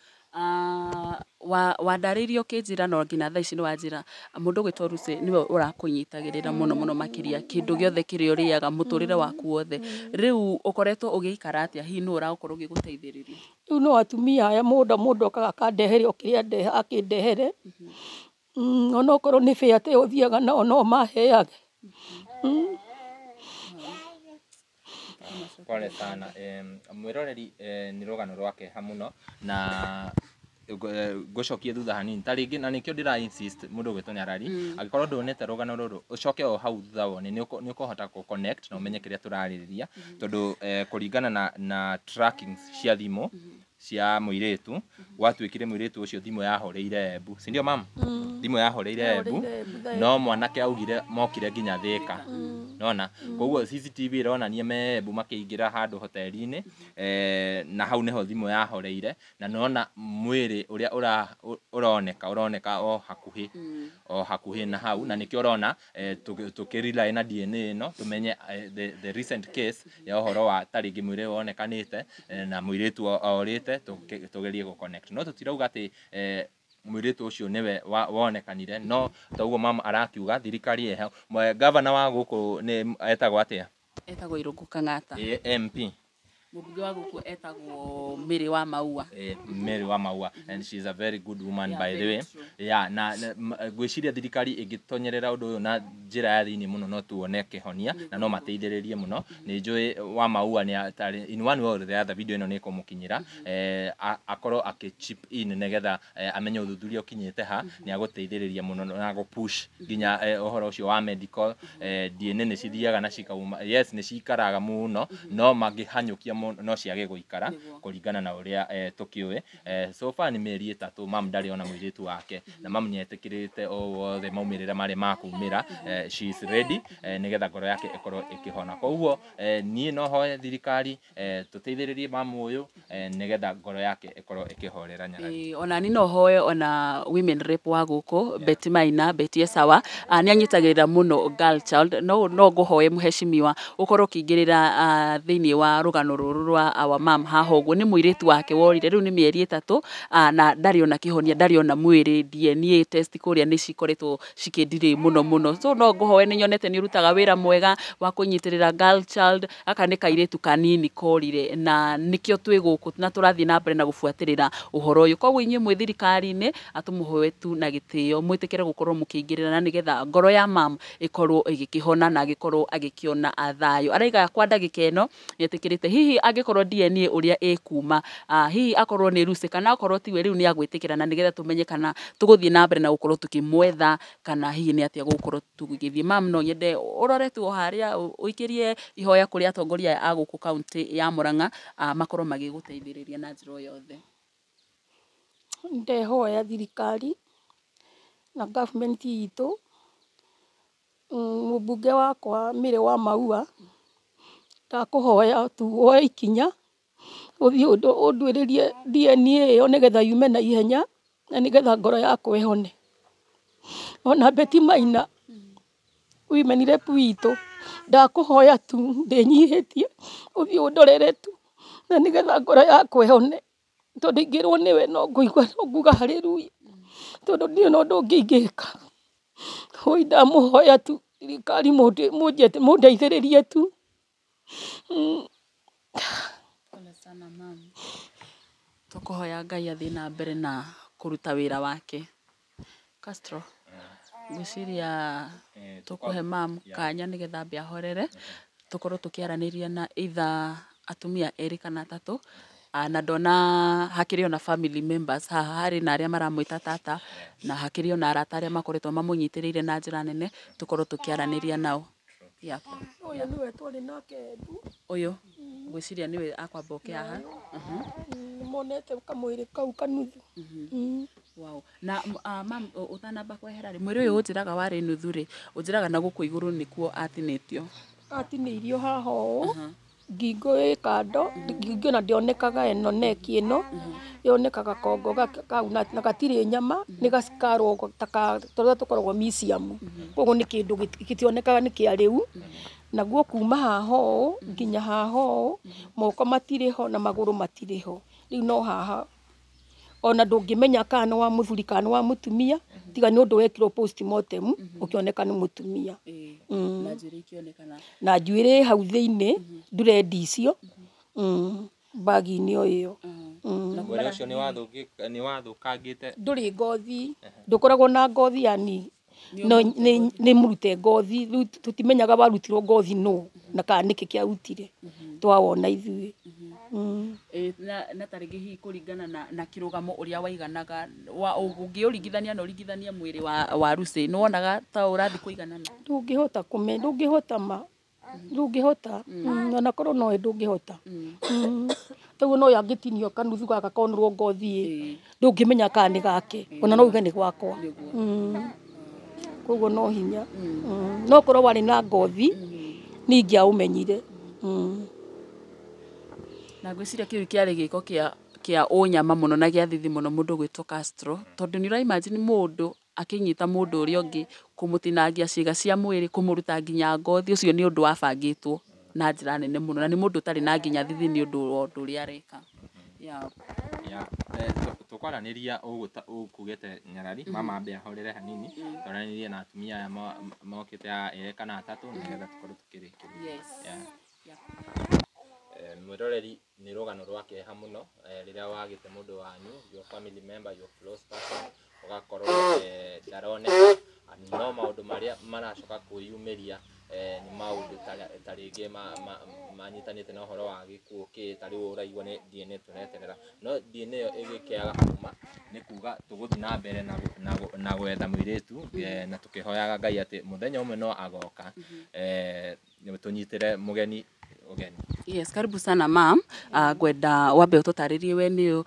Wandarĩirie ũkĩnjĩra, no nginya thaa ici nĩ wanjĩra mũndũ ũgwĩtwo Lucy nĩwe ũrakũnyitagĩrĩra mũno mũno makĩria kĩndũ gĩothe kĩrĩa ũrĩaga mũtũrĩre waku wothe. Rĩu ũkoretwo ũgĩikara atĩa, hihi nũ ũragũkorwo ũgĩgũteithĩrĩria? Rĩu no atumia aya, mũndũ okaga akandehere o kĩrĩa akĩndehere. Onokorwo nĩ bĩa ta ĩyo thiaga nao no maheage. Pole sana. Mwĩroreri, nĩ rũgano rwa kĩeha mũno, na ngũcokie thutha hanini ta rĩngĩ, na nĩkĩo ndĩra insist mũndũ ũgwĩtwo Nyarari, angĩkorwo ndwonete rũgano rũrũ, ũcoke o hau thutha wone, nĩ ũkũhota gũ connect na ũmenye kĩrĩa tũrarĩrĩria, tondũ kũringana na trackings cia thimũ cia mũirĩtu, gwatuĩkire mũirĩtu ũcio thimũ yahoreire Embu, si ndio mam? Thimũ yahoreire Embu, no mwanake augire mokire nginya Thika, nona koguo CCTV ĩronania me Embu makĩingĩra handũ hoteli-inĩ, na hau nĩho thimũ yahoreire, na nona mwĩrĩ ũrĩa ũroneka o hakuhĩ, o hakuhĩ na hau, na nĩkĩo ũrona tũkĩ-rely na DNA ĩno tũmenye the recent case ya ũhoro wa ta rĩngĩ mwĩrĩ wonekanĩte na mũirĩtu orĩte, tũgerie gũ connect. No tũtirauga atĩ mũirĩtu ũcio nĩwe wonekanire, no toguo mama arakiuga thirikari ĩho. Gavana wa gũkũ nĩ etagwo atĩa? Etagwo Irũngũ Kang'ata. MP. Mũmbunge wa gũkũ etagwo Mary wa Maua. Mary wa Maua, and she's a very good woman, Yeah, by the way. True. Yeah, na ngwĩciria thirikari ĩngĩtonyerera ũndũ ũyũ na njĩra ya thĩinĩ mũno, no tuone kĩhonia na no mateithĩrĩrie mũno. Nĩ njũĩ wa Maua nĩ atarĩ in one way or the other, video ĩno nĩ ĩkũmũkinyĩra, akorwo akĩ chip in nĩgetha amenye ũthuthuria ũkinyĩte ha, nĩ agũteithĩrĩria mũno na gũ push nginya ũhoro ũcio wa medical. DNA nĩ cithiaga na cikauma, yes, nĩ cikaraga mũno, no mangĩhanyũkia no ciage gũikara kũringana na ũrĩa tũkĩũĩ. So far nĩ mĩeri 3 mam ndarĩ ona mũirĩtu wake, na mam nĩetĩkĩrĩte o wothe maumĩrĩra marĩa makumĩra, she is ready nĩgetha ngoro yake ĩkorwo ĩkĩhona. Koguo niĩ no hoe thirikari tũteithĩrĩrie mamu ũyũ nĩgetha ngoro yake ĩkorwo ĩkĩhorera Nyarari. Ona ni no hoe ona women rep wa gũkũ Betty Maina, Betty Esawa, nĩ anyitagĩrĩra mũno girl child. No ngũhoe mũheshimiwa ũkorwo ũkĩingĩrĩra thĩinĩ wa rũgano rũrũ rwa our mom haha ũguo. Nĩ mũirĩtu wake worire rĩu nĩ mĩeri 3, na ndarĩ ona kĩhonia, ndarĩ ona mwĩrĩ, DNA test kũrĩa nĩ cikoretwo cikĩndirĩ mũno mũno. So no ngũhoe, nĩ nyonete nĩ ũrutaga wĩra mwega wa kũnyitĩrĩra girl child. Aka nĩ kairĩtu kanini korire, na nĩkĩo twĩ gũkũ na tũrathiĩ na mbere na gũbuatĩrĩra ũhoro ũyũ. Koguo inyuĩ mwĩ thirikari-inĩ, atũmũhoe tu na gĩtĩo mwĩtĩkĩre gũkorwo mũkĩingĩrĩra, na nĩgetha ngoro ya mam ĩkorwo ĩgĩkĩhona na agĩkorwo agĩkĩona thayũ. Araiga kwa ndagĩka ĩno nĩetĩkĩrĩte, hihi angĩkorwo DNA ũrĩa ĩkuma, hihi akorwo nĩ Lucy kana akorwo tiwe, rĩu nĩ agwĩtĩkĩra, na nĩgetha tũmenye kana tũgũthiĩ na mbere na gũkorwo tũkĩmwetha kana hihi nĩ atĩa gũgũkorwo tũgĩthiĩ. Mam, no nyende ũrore tu o harĩa, ũikĩrie ihoya kũrĩ atongoria a gũkũ kaunti ya Murang'a, makorwo magĩgũteithĩrĩria na njĩra o yothe. Ndehoya thirikari na government itũ, mũmbunge wakwa Mary wa Maua, ndakũhoya tu woe ikinya ũthiĩ ũnduĩrĩrie DNA ĩyo nĩgetha yume na ihenya, na nĩgetha ngoro yakwa ĩhone. Ona Betty Maina women rep witũ, ndakũhoya tu ndĩnyihĩtie ũthiĩ ũndorere tu, na nĩgetha ngoro yakwa ĩhone, tondũ ingĩrwo nĩwe no ngũigua no nguga hallelujah, tondũ ndirĩ na ũndũ ũngĩ ingĩka. Oi, ndamũhoya tu thirikari mũndeithĩrĩrie tu. Pole sana mam. Tũkũhoya Ngai athiĩ na mbere na kũruta wĩra wake. Castro, ngwĩciria tũkũhe mam kanya nĩgetha ambe ahorere, tũkorwo tũkĩaranĩria na either atumia 2 kana 3, na ndona hakĩrĩ ona family members haha, harĩ na arĩa maramwĩta tata, na hakĩrĩ ona arata arĩa makoretwo mamũnyitĩrĩire na njĩra nene, tũkorwo tũkĩaranĩria nao. Ũyũ nĩwe twarĩ nake Embu. Ũyũ ngwĩciria nĩwe akwamba oke haha. Nĩmonete kamwĩrĩ kau kanuthu. Wow. Na mam, ũtanamba kwehera rĩ, mwĩrĩ ũyũ ũnjĩraga warĩ nuthu rĩ, ũnjĩraga na gũkũ igũrũ nĩkuo atinĩtio. Atinĩirio haha ũũ, ngingo ĩ kando, ngingo ĩno ndĩonekaga, ĩno neki ĩno yonekaga kongo kau, na gatirĩ nyama, nĩ gacikarwo ta tũrĩa tũkoragwo museum. Koguo nĩ kĩndũ gĩtionekaga nĩ kĩa rĩu. Naguo kuma haha ũũ nginya haha ũũ, moko matirĩ ho na magũrũ matirĩ ho. Rĩu no haha ona ndũngĩmenya kana nĩ wa mũthuri kana nĩ wa mũtumia, tiga nĩ ũndũ wekirwo postmortem ũkĩoneka nĩ mũtumia. Na njuĩrĩ ikĩonekana. Na njuĩrĩ hau thĩinĩ, nduredi icio, bagi-inĩ o ĩyo. Mwĩrĩ ũcio nĩ wathũkangĩte. Ndũrĩ ngothi, ndũkoragwo na ngothi yani no nĩ mũrute ngothi, rĩu tũtimenyaga warutirwo ngothi nũ na kana nĩkĩ kĩarutire, twawona ithuĩ. Na ta rĩngĩ hihi kũringana na kĩrũgamo ũrĩa waiganaga, ũngĩũringithania na ũringithanie mwĩrĩ wa Lucy, nĩ wonaga ta ũrathiĩ kũiganana? Ndũngĩhota kũmenya, ndũngĩhota ma, ndũngĩhota, ona korwo nowe ndũngĩhota. Taguo no angĩtinio kanuthu gaka konũrwo ngothi ĩ, ndũngĩmenya kana nĩ gake, ona no uge nĩ gwakwa. Koguo no hinya. No korwo warĩ na ngothi, niĩ ingĩaũmenyire. Na ngwĩciria kĩu kĩarĩ gĩko kĩa ũnyama mũno na gĩa thithi mũno mũndũ gwĩtwo Castro, tondũ nĩ ũra imagine mũndũ akĩnyita mũndũ ũrĩa ũngĩ, kũmũtinangia ciĩga cia mwĩrĩ, kũmũruta nginya ngothi, ũcio nĩ ũndũ wabangĩtwo na njĩra nene mũno, na nĩ mũndũ ũtarĩ na nginya thithi nĩ ũndũ wa ũndũ ũrĩa areka. Tũkwaranĩria ũkugĩte Nyarari, mama ambe ahorere hanini, twaranĩrie na atumia aya mokĩte a 2 kana 3 nĩgetha tũkorwo tũkĩrĩkĩrĩria. Mwĩroreri, nĩ rũgano rwa kĩeha mũno rĩrĩa wagĩte mũndũ wanyu, your family member, your close person, ũgakorwo ndaroneka, no maũndũ marĩa maracoka kwĩyumĩria nĩ maũndũ ta rĩngĩ manyitanĩte na ũhoro wa gĩkuũ kĩ, ta rĩu ũraigua nĩ DNA tũreterera, no DNA ĩyo ĩgĩkĩaga kuma nĩ kuga tũgũthiĩ na mbere na gwetha mũirĩtu, na tũkĩhoyaga Ngai atĩ mũthenya ũmwe no agoka, tũnyitĩre mũgeni Ũgeni. Yes, karibu sana mam. Ngwenda wambe ũtũtarĩrie we nĩ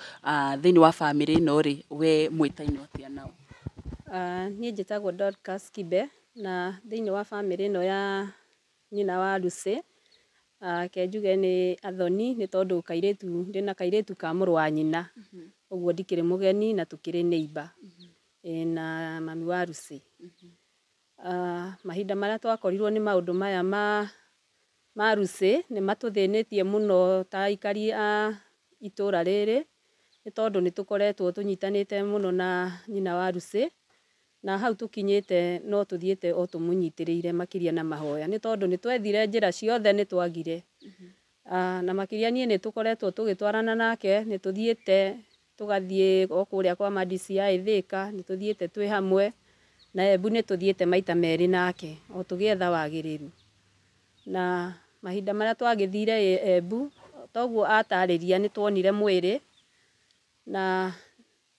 thĩinĩ wa bamĩrĩ ĩno rĩ, we mwĩtainwo atĩa nao? Niĩ njĩtagwo Dorcas Kibe na thĩinĩ wa bamĩrĩ ĩno ya nyina wa Lucy, ke njuge nĩ athoni nĩ tondũ kairĩtu ndĩna kairĩtu ka mũrũ wa nyina, ũguo ndikĩrĩ mũgeni na tũkĩrĩ neighbor na mami wa Lucy. Mahinda marĩa twakorirwo nĩ maũndũ maya ma Lucy nĩ matũthĩnĩtie mũno ta aikari a itũra rĩrĩ, nĩ tondũ nĩ tũkoretwo tũnyitanĩte mũno na nyina wa Lucy, na hau tũkinyĩte no tũthiĩte o tũmũnyitĩrĩire makĩria na mahoya, nĩ tondũ nĩ twethire njĩra ciothe nĩ twagire. Na makĩria niĩ nĩ tũkoretwo tũgĩtwarana nake, nĩ tũthiĩte tũgathiĩ o kũrĩa kwa ma DCI Thĩka, nĩ tũthiĩte twĩ hamwe, na Embu nĩ tũthiĩte maita merĩ nake o tũgĩetha wagĩrĩru. Na mahinda marĩa twagĩthire Embu, toguo atarĩria nĩ tuonire mwĩrĩ, na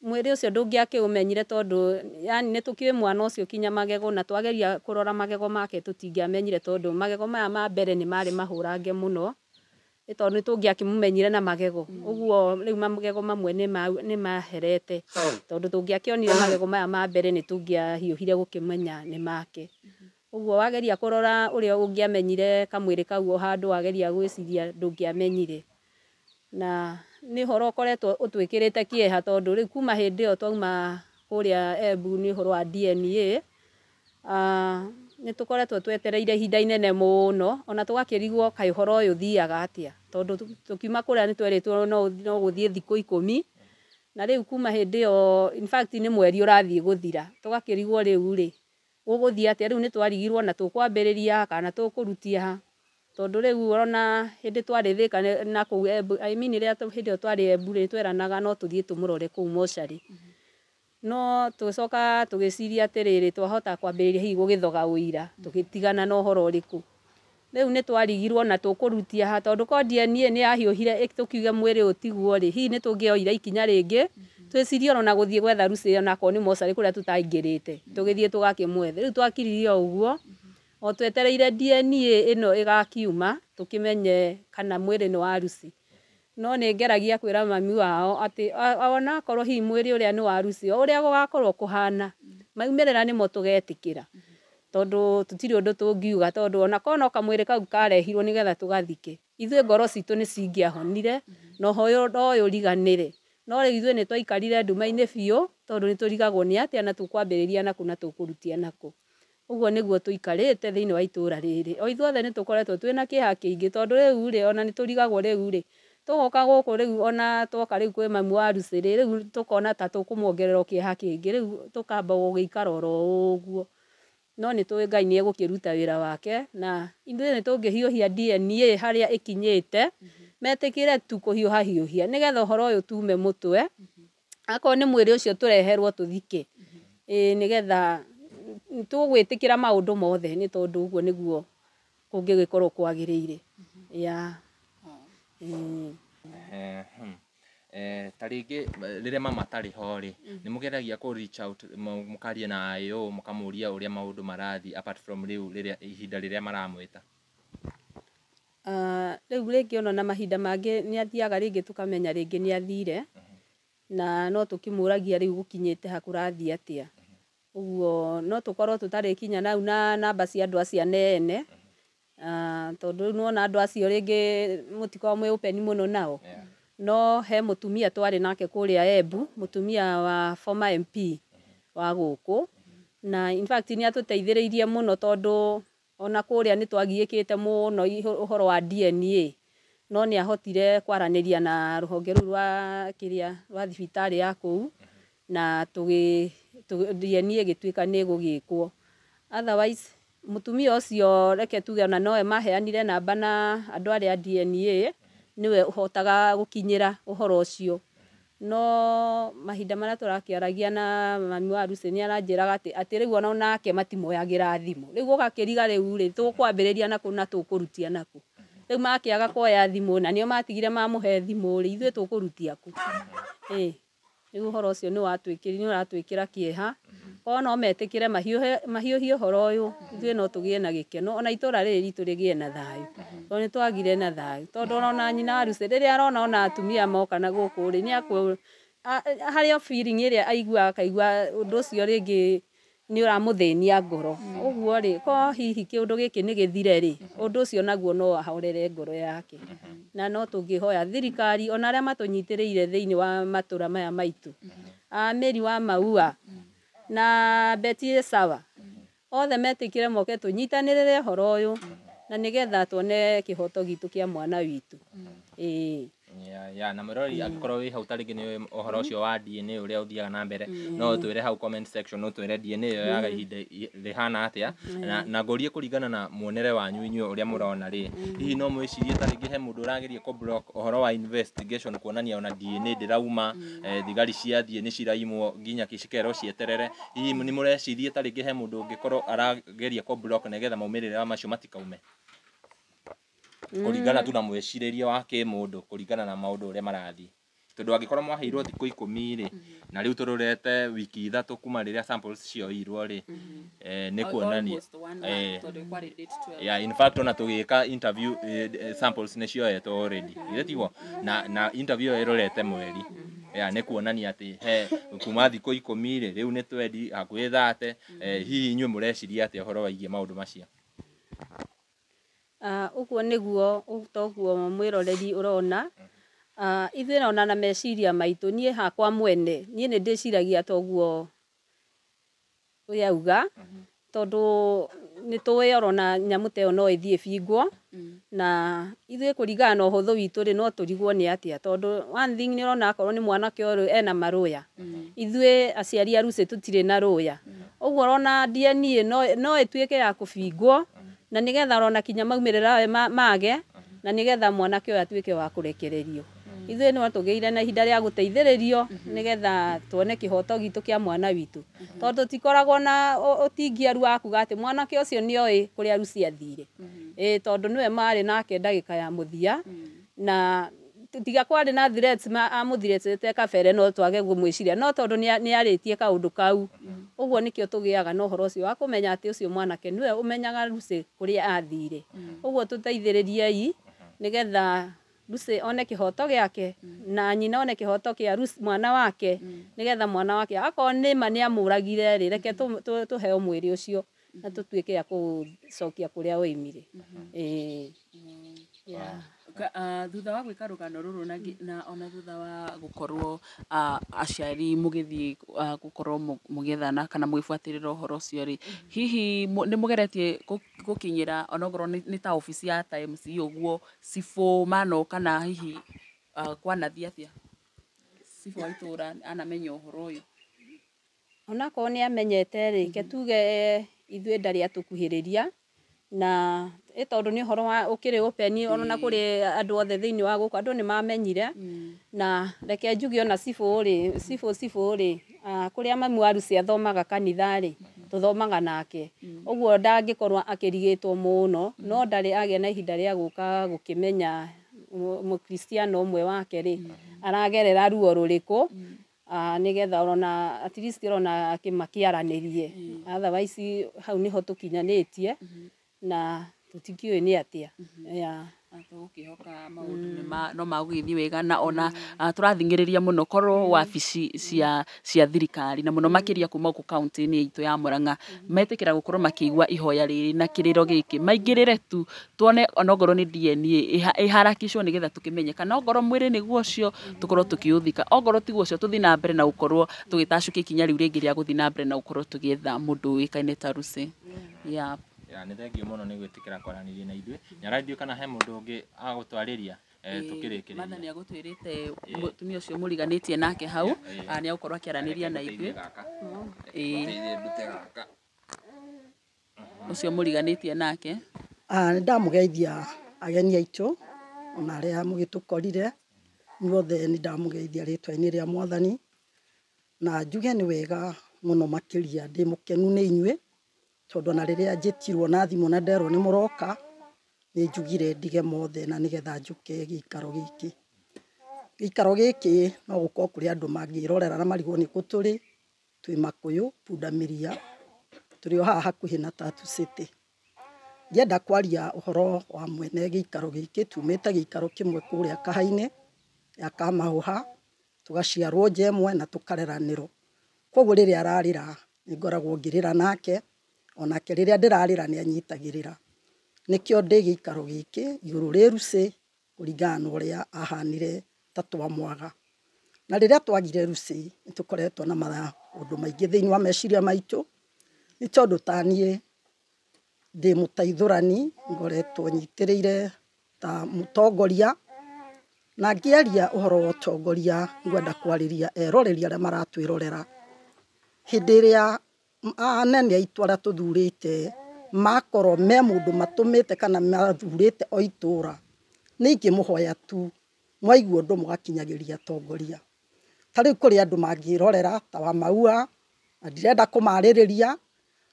mwĩrĩ ũcio ndũngĩakĩũmenyire tondũ yani nĩ tũkĩũĩ mwana ũcio kinya magego, na twageria kũrora magego make tũtingĩamenyire tondũ magego maya ma mbere nĩ marĩ mahũrange mũno, nĩ tondũ nĩ tũngĩakĩmũmenyire na magego. Ũguo rĩu magego mamwe nĩ maherete, tondũ tũngĩakĩonire magego maya ma mbere nĩ tũngĩahiũhire gũkĩmenya nĩ make. Ũguo wageria kũrora ũrĩa ũngĩamenyire kamwĩrĩ kau o handũ wageria gwĩciria ndũngĩamenyire. Na nĩ ũhoro ũkoretwo ũtwĩkĩrĩte kĩeha tondũ rĩu kuma hĩndĩ ĩyo twauma kũrĩa Embu nĩ ũhoro wa DNA, nĩ tũkoretwo twetereire ihinda inene mũno, ona tũgakĩrigwo kaĩ ũhoro ũyũ ũthiaga atĩa, tondũ tũkiuma kũrĩa nĩ twerĩtwo no gũthiĩ thikũ 10, na rĩu kuma hĩndĩ ĩyo in fact nĩ mweri ũrathiĩ gũthira, tũgakĩrigwo rĩu rĩ gũgũthiĩ atĩa, rĩu nĩ twarigirwo na tũkwambĩrĩria kana tũkũrutia ha, tondũ rĩu ona hĩndĩ twarĩ Thĩka na kũu Embu, I mean rĩrĩa hĩndĩ ĩyo twarĩ Embu rĩ, tweranaga no tũthiĩ tũmũrore kũu mocarĩ, no tũgĩcoka tũgĩciria atĩrĩrĩ, twahota kwambĩrĩria hihi gũgĩthoga ũira, tũgĩtigana na ũhoro ũrĩkũ. Rĩu nĩ twarigirwo na tũkũrutia ha, tondũ ko DNA nĩ yahiũhire tũkiuge mwĩrĩ ũyũ tiguo rĩ, hihi nĩ tũngĩoire ikinya rĩngĩ, twĩcirie ona gũthiĩ gwetha Lucy onakorwo nĩ mocarĩ kũrĩa tũtaingĩrĩte, tũgĩthiĩ tũgakĩmwethe. Rĩu twakiririe o ũguo, o twetereire DNA ĩno ĩgakiuma, tũkĩmenye kana mwĩrĩ nĩ wa Lucy. No nĩ ngeragia kwĩra mami wao atĩ onakorwo hihi mwĩrĩ ũrĩa nĩ wa Lucy, o ũrĩa gũgakorwo kũhana, maumĩrĩra nĩmo tũgetĩkĩra, tondũ tũtirĩ ũndũ tũngiuga, tondũ onakorwo no kamwĩrĩ kau karehirwo nĩgetha tũgathike, ithuĩ ngoro citũ nĩ cingĩahonire na ũhoro ũyũ ũriganĩre. No rĩu ithuĩ nĩ twaikarire nduma-inĩ biũ, tondũ nĩ tũrigagwo nĩ atĩa na tũkwambĩrĩria nakũ na tũkũrutia nakũ. Ũguo nĩguo tũikarĩte thĩinĩ wa itũra rĩrĩ. O ithuothe nĩ tũkoretwo twĩna kĩeha kĩingĩ, tondũ rĩu rĩ ona nĩ tũrigagwo rĩu rĩ, tũgoka gũkũ rĩu ona twoka rĩu kwĩ mami wa Lucy rĩ, rĩu tũkona ta tũkũmuongerera kĩeha kĩngĩ, rĩu tũkamba gũgĩikara oro ũguo. No nĩ tũĩ Ngai nĩ egũkĩruta wĩra wake, na ithuĩ nĩ tũngĩhiũhia DNA harĩa ĩkinyĩte, metĩkĩre tu kũhiũha hiũhia, nĩgetha ũhoro ũyũ tume mũtwe, akorwo nĩ mwĩrĩ ũcio tũreherwo tũthike, nĩgetha tũgwĩtĩkĩra maũndũ mothe, nĩ tondũ ũguo nĩguo kũngĩgĩkorwo kwagĩrĩire. Ta rĩngĩ rĩrĩa mama atarĩ ho rĩ, nĩ mũgeragia kũ reach out, mũkaria na IO, mũkamũria ũrĩa maũndũ marathiĩ apart from rĩu rĩrĩa ihinda rĩrĩa maramwĩta? Rĩu rĩngĩ ona na mahinda mangĩ nĩ athiaga rĩngĩ tũkamenya rĩngĩ nĩ athire, na no tũkĩmũragia rĩu gũkinyĩte ha kũrathiĩ atĩa. Ũguo no tũkorwo tũtarĩ kinya nau na namba cia andũ acio anene, tondũ rĩu nĩwona andũ acio rĩngĩ mũtikoragwo mwĩ open mũno nao. No he mũtumia twarĩ nake kũrĩa Embu, mũtumia wa former MP wa gũkũ, na in fact nĩ atũteithĩrĩirie mũno tondũ ona kũrĩa nĩ twagiĩkĩte mũno ũhoro wa DNA, no nĩ ahotire kwaranĩria na rũhonge rũu rwa kĩrĩa rwa thibitarĩ ya kũu, na DNA ĩgĩtuĩka nĩ ĩgũgĩkwo. Otherwise mũtumia ũcio reke tuge ona nowe maheanire namba na andũ arĩa a DNA, nĩwe ũhotaga gũkinyĩra ũhoro ũcio. No mahinda marĩa tũrakĩaragia na mami wa Lucy nĩ aranjĩraga atĩ rĩu ona nake matimoyagĩra thimũ. Rĩu ũgakĩriga rĩu rĩ, tũkwambĩrĩria nakũ na tũkũrutia nakũ. Rĩu makĩaga kuoya thimũ na nĩo matigire mamũhe thimũ rĩ, ithuĩ tũkũrutia kũ? Rĩu ũhoro ũcio nĩ ũratwĩkĩra kĩeha. Korwo no metĩkĩre mahiũhie ũhoro ũyũ, ithuĩ no tũgĩe na gĩkeno, ona itũra rĩrĩ ritũ rĩgĩe na thayũ, tondũ nĩ twagire na thayũ. Tondũ ona nyina wa Lucy rĩrĩa arona ona atumia moka na gũkũ rĩ, nĩ harĩ o feeling ĩrĩa aiguaga, akaigua ũndũ ũcio rĩngĩ nĩ ũramũthĩnia ngoro. Ũguo rĩ, korwo hihi kĩũndũ gĩkĩ nĩ gĩthire rĩ, ũndũ ũcio naguo no ahorere ngoro yake. Na no tũngĩhoya thirikari ona arĩa matũnyitĩrĩire thĩinĩ wa matũra maya maitũ, a Mary wa Maua na Betty Sawa, othe metĩkĩre moke tũnyitanĩrĩre ũhoro ũyũ, na nĩgetha tuone kĩhoto gitũ kĩa mwana witũ. Ĩĩ. Ya na mwĩroreri angĩkorwo wĩ hau ta rĩngĩ nĩ ũhoro ũcio wa DNA ũrĩa ũthiaga na mbere, no ũtwĩre hau comment section, ũtwĩre DNA ĩyo yaga ihinda rĩhana atĩa, na ngũrie kũringana na muonere wanyu inyuĩ ũrĩa mũrona rĩ, hihi no mwĩcirie ta rĩngĩ he mũndũ ũrageria kũ block ũhoro wa investigation, kuonania ona DNA ndĩrauma, thigari ciathiĩ nĩ ciraimwo nginya cikerwo cieterere. Hihi nĩ mũreciria ta rĩngĩ he mũndũ ũngĩkorwo arageria kũ block nĩgetha maumĩrĩra macio matikaume, kũringana tu na mwĩcirĩrie wa kĩmũndũ, kũringana na maũndũ ũrĩa marathiĩ? Tondũ angĩkorwo mwaheirwo thikũ 10 rĩ, na rĩu tũrorete wiki 3 kuma rĩrĩa samples cioirwo rĩ, nĩ kuonania yeah, in fact ona tũgĩka interview, samples nĩ cioetwo already, githĩ tiguo? Na interview ĩyo ĩrorete mweri, yeah, nĩ kuonania atĩ he kuma thikũ 10 rĩ, rĩu nĩ twendi hakuhĩ 30. Hihi inyuĩ mũreciria atĩa ũhoro waigie maũndũ macio? Ũguo nĩguo toguo mwĩroreri ũrona. Ithuĩ ona na meciria maitũ, niĩ hakwa mwene, niĩ nĩ ndĩciragia toguo ũyauga, tondũ nĩ tũĩ orona nyamũ ta ĩyo no ĩthiĩ ĩbingwo, na ithuĩ kũringana na ũhũthũ witũ rĩ, no tũrigwo nĩ atĩa, tondũ one thing nĩ ũrona akorwo nĩ mwanake ũyũ ena marũya, ithuĩ aciari a Lucy tũtirĩ na rũya. Ũguo ũrona DNA no ĩtuĩke ya kũbingwo, na nĩgetha orona kinya maumĩrĩra mage, na nĩgetha mwanake ũyũ atuĩke wa kũrekererio. Ithuĩ no tũgĩire na ihinda rĩa gũteithĩrĩrio nĩgetha tuone kĩhoto gitũ kĩa mwana witũ, tondũ tũtikoragwo na ũtingiaru wa kuga atĩ mwanake ũcio nĩoĩ kũrĩa Lucy athire. Ĩĩ, tondũ nĩwe marĩ nake ndagĩka ya mũthia, na tiga kwarĩ na threats amũthirĩtĩte kabere no twage kũmwĩciria, no tondũ nĩ arĩtie kaũndũ kau, ũguo nĩkĩo tũgĩaga na ũhoro ũcio wa kũmenya atĩ ũcio mwanake nĩwe ũmenyaga Lucy kũrĩa athire. Ũguo tũteithĩrĩriei nĩgetha Lucy one kĩhoto gĩake, na nyina one kĩhoto kĩa Lucy mwana wake, nĩgetha mwana wake akorwo nĩ ma nĩ amũragire rĩ, reke tũheo mwĩrĩ ũcio na tũtuĩke a kũũcokia kũrĩa woimire. Ĩĩ. Yeah. Thutha wa gwĩka rũgano rũrũ na ona thutha wa gũkorwo aciari mũgĩthiĩ gũkorwo mũgĩethana kana mũgĩbuatĩrĩra ũhoro ũcio rĩ, hihi nĩ mũgeretie gũkinyĩra onokorwo nĩ ta obici ya ta MC ũguo, cibũ mano, kana hihi kwanathiĩ atĩa? Cibũ wa itũra anamenya ũhoro ũyũ? Onakorwo nĩ amenyete rĩ, ke tuge ithuĩ ndarĩ atũkuhĩrĩria, na ĩ tondũ nĩ ũhoro wa ũkĩrĩ open ona kũrĩ andũ othe thĩinĩ wa gũkũ, andũ nĩ mamenyire. Na reke njuge ona cibũ rĩ, cibũ rĩ, kũrĩa mami wa Lucy athomaga kanitha rĩ, tũthomaga nake, ũguo ndangĩkorwo akĩrigĩtwo mũno, no ndarĩ agĩa na ihinda rĩa gũka gũkĩmenya mũkristiano ũmwe wake rĩ aragerera ruo rũrĩkũ, nĩgetha ona at least ona makĩaranĩrie. Otherwise hau nĩho tũkinyanĩtie na tũtikĩũĩ nĩ atĩa. Yeah. Tũgũkĩhoka maũndũ no magũgĩthiĩ wega, na ona tũrathing'ĩrĩria mũno korwo wabici cia thirikari, na mũno makĩria kuma gũkũ kaunti-inĩ itũ ya Murang'a, metĩkĩra gũkorwo makĩigua ihoya rĩrĩ na kĩrĩro gĩkĩ, maingĩrĩre tu tuone onokorwo nĩ DNA ĩharakicwo, nĩgetha tũkĩmenye kana ongorwo mwĩrĩ nĩguo ũcio tũkorwo tũkĩũthika, ongorwo tiguo ũcio tũthiĩ na mbere na gũkorwo tũgĩtacũkia ikinya rĩu rĩngĩ rĩa gũthiĩ na mbere na gũkorwo tũgĩetha mũndũ ũĩkaine ta Lucy. Yeah. Ya, nĩ thengiũ mũno nĩ gwĩtĩkĩra kwaranĩria na ithuĩ. Nyara, ndiũĩ kana he mũndũ ũngĩ agũtwarĩria tũkĩrĩkĩrĩria. Martha nĩ agũtwĩrĩte mũtumia ũcio mũriganĩtie nake hau nĩ agũkorwo akĩaranĩria na ithuĩ. Ndute gaka. Ũcio mũriganĩtie nake. Nĩ ndamũgeithia ageni aitũ ona arĩa mũgĩtũkorire inyuothe, nĩ ndamũgeithia rĩtwa-inĩ rĩa Mwathani, na njuge nĩ wega mũno makĩria, ndĩ mũkenu nĩ inyuĩ, tondũ ona rĩrĩa njĩtirwo na thimũ na nderwo nĩ mũroka, nĩ njugire ndige mothe na nĩgetha njũke gĩikaro gĩkĩ. Gĩikaro gĩkĩ no gũkorwo kũrĩ andũ mangĩrorera na marigwo nĩkũ tũrĩ. Twĩ Makũyũ Pundamilia, tũrĩ o haha hakuhĩ na Tatu City. Ngĩenda kwaria ũhoro wa mwene gĩikaro gĩkĩ, tumĩte gĩikaro kĩmwe kũrĩa Kaha-inĩ ya Kamahũha, tũgaciarwo nja ĩmwe na tũkareranĩrwo. Koguo rĩrĩa ararĩra nĩ ngoragwo ngĩrĩra nake, onake rĩrĩa ndĩrarĩra nĩ anyitagĩrĩra. Nĩkĩo ndĩ gĩikaro gĩkĩ igũrũ rĩ Lucy kũringana na ũrĩa ahanire ta twamwaga. Na rĩrĩa twagire Lucy nĩ tũkoretwo na maũndũ maingĩ thĩinĩ wa meciria maitũ, nĩ tondũ ta niĩ ndĩ mũteithũrani, ngoretwo nyitĩrĩire ta mũtongoria, na ngĩaria ũhoro wa ũtongoria ngwenda kwarĩria eroreri arĩa maratwĩrorera. Hĩndĩ ĩrĩa anene aitũ arĩa tũthurĩte makorwo me mũndũ matũmĩte kana mathurĩte o itũra, nĩ ingĩmũhoya tu mwaigua ũndũ mũgakinyagĩria atongoria. Ta rĩu kũrĩ andũ mangĩrorera ta wa Maua, na ndirenda kũmarĩrĩria,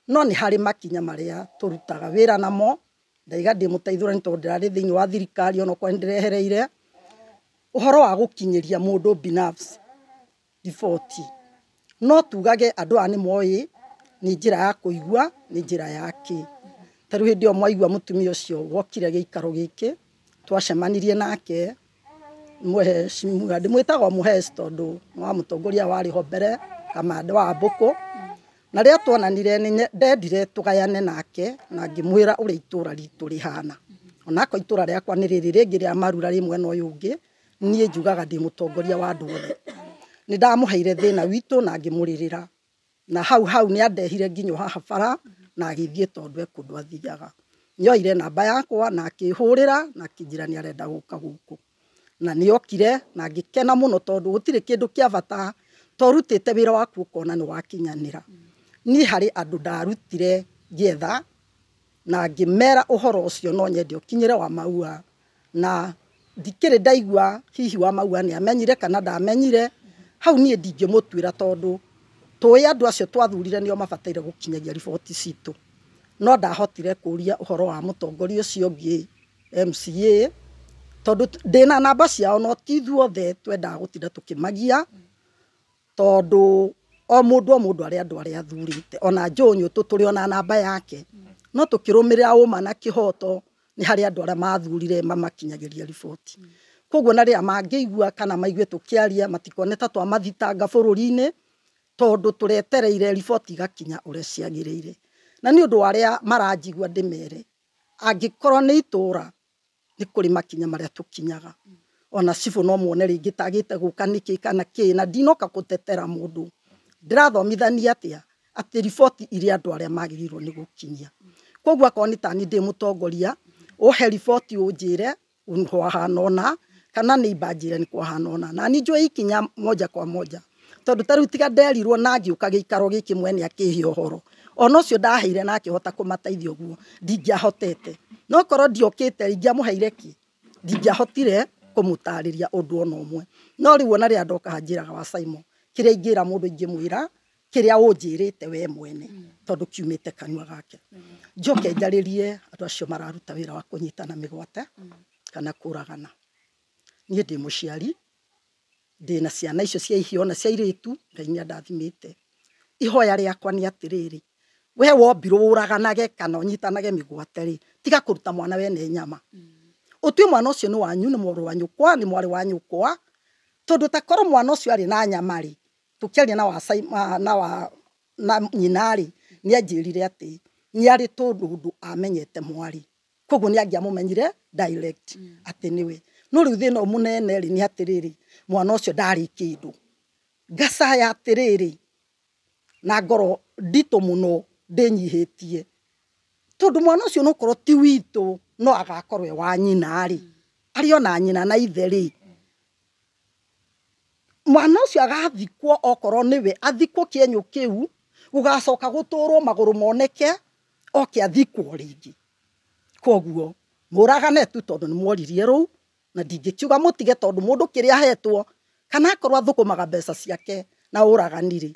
no nĩ harĩ makinya marĩa tũrutaga wĩra namo. Ndaiga ndĩ mũteithũrani tondũ ndĩrarĩ thĩinĩ wa thirikari onokorwo nĩ ndĩrehereire ũhoro wa gũkinyĩria mũndũ binafsi riboti. No tugage andũ aya nĩ moĩ nĩ njĩra ya kũigua, nĩ njĩra ya kĩ. Ta rĩu hĩndĩ ĩyo mwaigua mũtumia ũcio wokire gĩikaro gĩkĩ, twacemanirie nake mũhecimiwa, ndĩmwĩtaga mũheci tondũ nĩ wa mũtongoria warĩ ho mbere, kamande wa Mbũkũ. Na rĩrĩa tuonanire nĩ ndendire tũgayane nake na ngĩmwĩra ũrĩa itũra ritũ rĩhana. Onakorwo itũra rĩakwa nĩ rĩrĩ rĩngĩ rĩa Marura rĩ mwena ũyũ ũngĩ, niĩ njugaga ndĩ mũtongoria wa andũ othe. Nĩ ndamũheire thĩna witũ na ngĩmũrĩrĩra. Na hau hau nĩ andehire nginya haha bara na agĩthiĩ tondũ e kũndũ athiaga. Nĩoire namba yakwa na akĩhũrĩra na akĩnjĩra nĩ arenda gũka gũkũ. Na nĩokire na ngĩkena mũno tondũ gũtirĩ kĩndũ kĩa bata to ũrutĩte wĩra waku ũkona nĩ wakinyanĩra. Niĩ harĩ andũ ndarutire ngĩetha na ngĩmera ũhoro ũcio no nyende ũkinyĩre wa Maua, na ndikĩrĩ ndaigua hihi wa Maua nĩ amenyire kana ndamenyire. Hau niĩ ndingĩmũtuĩra tondũ tũĩ andũ acio twathurire nĩo mabataire gũkinyagia riboti citũ. No ndahotire kũria ũhoro wa mũtongoria ũcio ũngĩ MCA, tondũ ndĩna namba ciao no ti ithuothe twendaga gũtinda tũkĩmagia, tondũ o mũndũ o mũndũ arĩa andũ arĩa athurĩte, ona Njũnyũ tũrĩ ona namba yake, no tũkĩrũmĩrĩra ũma na kĩhoto nĩ harĩ andũ arĩa mathurire mamakinyagĩria riboti. Koguo na rĩrĩa mangĩigua kana maigue tũkĩaria matikone ta twamathitanga bũrũri-inĩ, tondũ tũretereire riboti igakinya ũrĩa ciagĩrĩire. Na nĩ ũndũ wa arĩa maranjigua ndĩmere, angĩkorwo nĩ itũra nĩ kũrĩ makinya marĩa tũkinyaga. Ona cibũ no muone rĩngĩ tagĩte gũka nĩkĩ kana kĩ, na ndinoka gũtetera mũndũ. Ndĩrathomithania atĩa atĩ riboti iria andũ arĩa magĩrĩirwo nĩ gũkinyia. Koguo akorwo nĩ tani ndĩ mũtongoria, ũhe riboti ũnjĩre kwahana ũna, kana nĩ imba njĩre nĩ kwahana ũna. Na niĩ njũĩ ikinya moja kwa moja. Tondũ ta rĩu tiga nderirwo na ngĩũka gĩikaro gĩkĩ mwene akĩhe ũhoro. Ona ũcio ndaheire na akĩhota kũmateithia ũguo, ndingĩahotete. No korwo ndiokĩte ingĩamũheire kĩ? Ndingĩahotire kũmũtarĩria ũndũ ona ũmwe. No rĩu ona rĩrĩa ndoka haha njĩraga wa Simon, kĩrĩa ingĩra mũndũ ingĩmwĩra, kĩrĩa ũnjĩrĩte we mwene, tondũ kiumĩte kanua gake. Njoke njarĩrie andũ acio mararuta wĩra wa kũnyitana mĩgwate kana kũragana. Niĩ ndĩ mũciari, ndĩna ciana icio cia ihĩĩ ona cia airĩtu, Ngai nĩ andathimĩte. Ihoya rĩakwa nĩ atĩrĩrĩ, we wombirwo ũraganage kana ũnyitanage mĩgwate rĩ, tiga kũruta mwana wene nyama. Ũtue mwana ũcio nĩ wanyu, nĩ mũrũ wa nyũkwa, nĩ mwarĩ wa nyũkwa, tondũ ta korwo mwana ũcio arĩ na nyama rĩ, tũkĩaria na wa na wa na nyina rĩ, nĩ anjĩrire atĩ nĩ arĩ tũndũ ũndũ amenyete mwarĩ. Koguo nĩ angĩamũmenyire direct atĩ nĩwe. No rĩu thĩna ũyũ mũnene rĩ nĩ atĩrĩrĩ, mwana ũcio ndarĩ kĩndũ. Ngacaya atĩrĩrĩ, na ngoro nditũ mũno ndĩnyihĩtie, tondũ mwana ũcio no korwo ti witũ no agakorwo e wa nyina rĩ, arĩ ona nyina na ithe rĩ, mwana ũcio agathikwo okorwo nĩwe, athikwo kĩenyũ kĩu, gũgacoka gũtũrwo magũrũ moneke, oke athikwo rĩngĩ. Koguo mũragane tu tondũ nĩ mworirie rũu, na ndingĩkiuga mũtige tondũ mũndũ kĩrĩa ahetwo, kana akorwo athũkũmaga mbeca ciake na ũragani rĩ,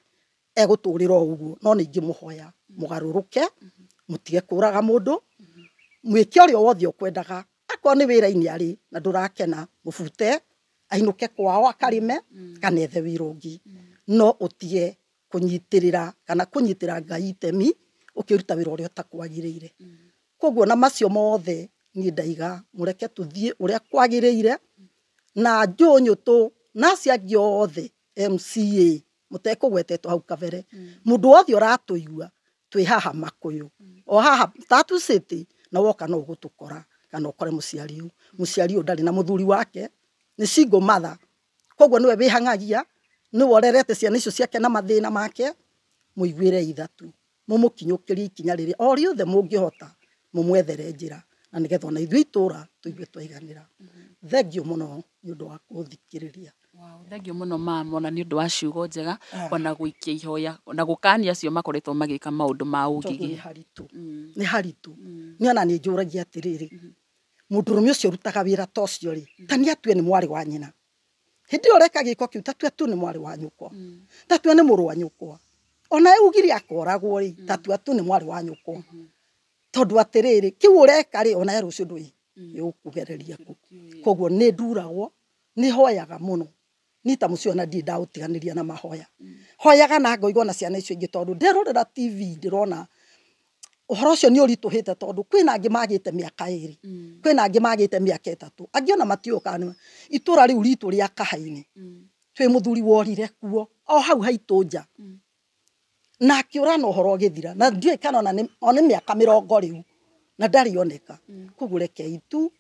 egũtũrĩra o ũguo. No nĩ ingĩmũhoya mũgarũrũke, mũtige kũraga mũndũ, mwĩke ũrĩa wothe ũkwendaga. Akorwo nĩ wĩra-inĩ arĩ na ndũrakena, mũbute ainũke kwao akarĩme kana ethe wĩra ũngĩ, no ũtige kũnyitĩrĩra kana kũnyitĩra Ngai itemi ũkĩruta wĩra ũrĩa ũtakwagĩrĩire. Koguo na macio mothe niĩ ndaiga mũreke tũthiĩ ũrĩa kwagĩrĩire na njũnyũtũ na acio angĩ othe MCA mũtekũgwetetwo hau kabere, mũndũ wothe ũratũigua twĩ haha Makũyũ o haha Tatu City, na woka no ũgũtũkora kana ũkore mũciari ũyũ. Mũciari ũyũ ndarĩ na mũthuri wake, nĩ single mother, koguo nĩwe wĩhang'agia, nĩwe ũrerete ciana icio ciake na mathĩna make. Mũiguĩre ithatu, mũmũkinyũkĩrie ikinya rĩrĩa o rĩothe mũngĩhota, mũmwethere njĩra na nĩgetha ona ithuĩ itũra tũigue twaiganĩra. Thengiũ mũno nĩ ũndũ wa kũthikĩrĩria. Wow, thengiũ mũno mama, ona nĩ ũndũ wa ciugo njega, ona gũikia ihoya, ona gũkania acio makoretwo magĩka maũndũ ma Tondũ ũngigi. nĩ haritũ, nĩ haritũ. Nĩ ona nĩ njũragia atĩrĩrĩ, mũndũrũme ũcio ũrutaga wĩra ta ũcio rĩ, ta nĩ atue nĩ mwarĩ wa nyina. Hĩndĩ ĩyo ũreka gĩko kĩu, ta tue tu nĩ mwarĩ wa nyũkwa, ta tue nĩ mũrũ wa nyũkwa, ona ugire akoragwo rĩ, ta tue tu nĩ mwarĩ wa nyũkwa. Tondũ atĩrĩrĩ, kĩu ũreka rĩ, ona rũciũ ndũĩ gĩgũkũgereria kũ. Koguo nĩ nduragwo, nĩ hoyaga mũno. Niĩ ta mũciĩ ona ndirĩ ndaũtiganĩria na mahoya. Hoyaga na ngoiga ona ciana icio ingĩ, tondũ nderorera TV ndĩrona ũhoro ũcio nĩ ũritũhĩte, tondũ kwĩna angĩ magĩte mĩaka 2, kwĩna angĩ magĩte mĩaka 3, angĩ ona matiũĩ kana nĩ itũra rĩu ritũ rĩa Kahainĩ. Twĩ mũthuri worire kuo o hau haitũ nja, na akĩũra na ũhoro ũgĩthira, na ndiũĩ kana ona nĩ mĩaka 20 rĩu na ndarĩ oneka. Koguo rekei tu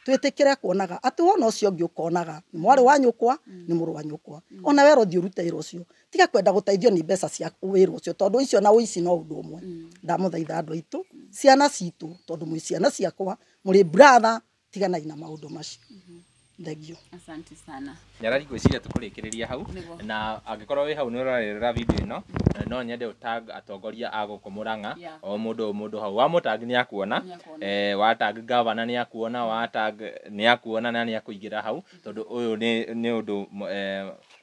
twĩtĩkĩre kuonaga atĩ wona ũcio ũngĩ ũkonaga nĩ mwarĩ wa nyũkwa, nĩ mũrũ wa nyũkwa, ona we ũrothiĩ ũrute wĩra ũcio, tiga kwenda gũteithio nĩ mbeca cia wĩra ũcio, tondũ icio na ũici no ũndũ ũmwe. Ndamũthaitha andũ aitũ, ciana citũ, tondũ mwĩ ciana ciakwa, mũrĩ brother, tiganai na maũndũ macio. Thengiũ. Asante sana. Nyarari ngwĩciria tũkũrĩkĩrĩria hau, na angĩkorwo wĩ hau nĩ ũrarerera video ĩno, no nyende ũtag atongoria a gũkũ Murang'a, o mũndũ hau wamũtag nĩ akuona, wa tag governor nĩ akuona, wa tag nĩ akuona na nĩ akũingĩra hau, tondũ ũyũ nĩ ũndũ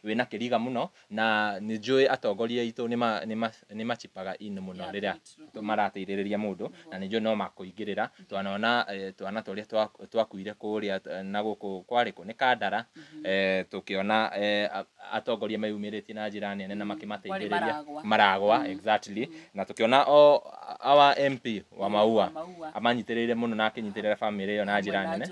wĩna kĩriga mũno, na nĩ njũĩ atongoria aitũ nĩ machipaga in mũno rĩrĩa marateithĩrĩria mũndũ, na nĩ njũĩ no makũingĩrĩra. Twanona twana tũrĩa twakuire kũrĩa na gũkũ kwarĩ kũ nĩ Kandara, tũkĩona atongoria meyumĩrĩtie na njĩra nene na makĩmateithĩrĩria Maragwa, exactly, na tũkĩona o our MP wa Maua amanyitĩrĩire mũno na akĩnyitĩrĩra family ĩyo na njĩra nene.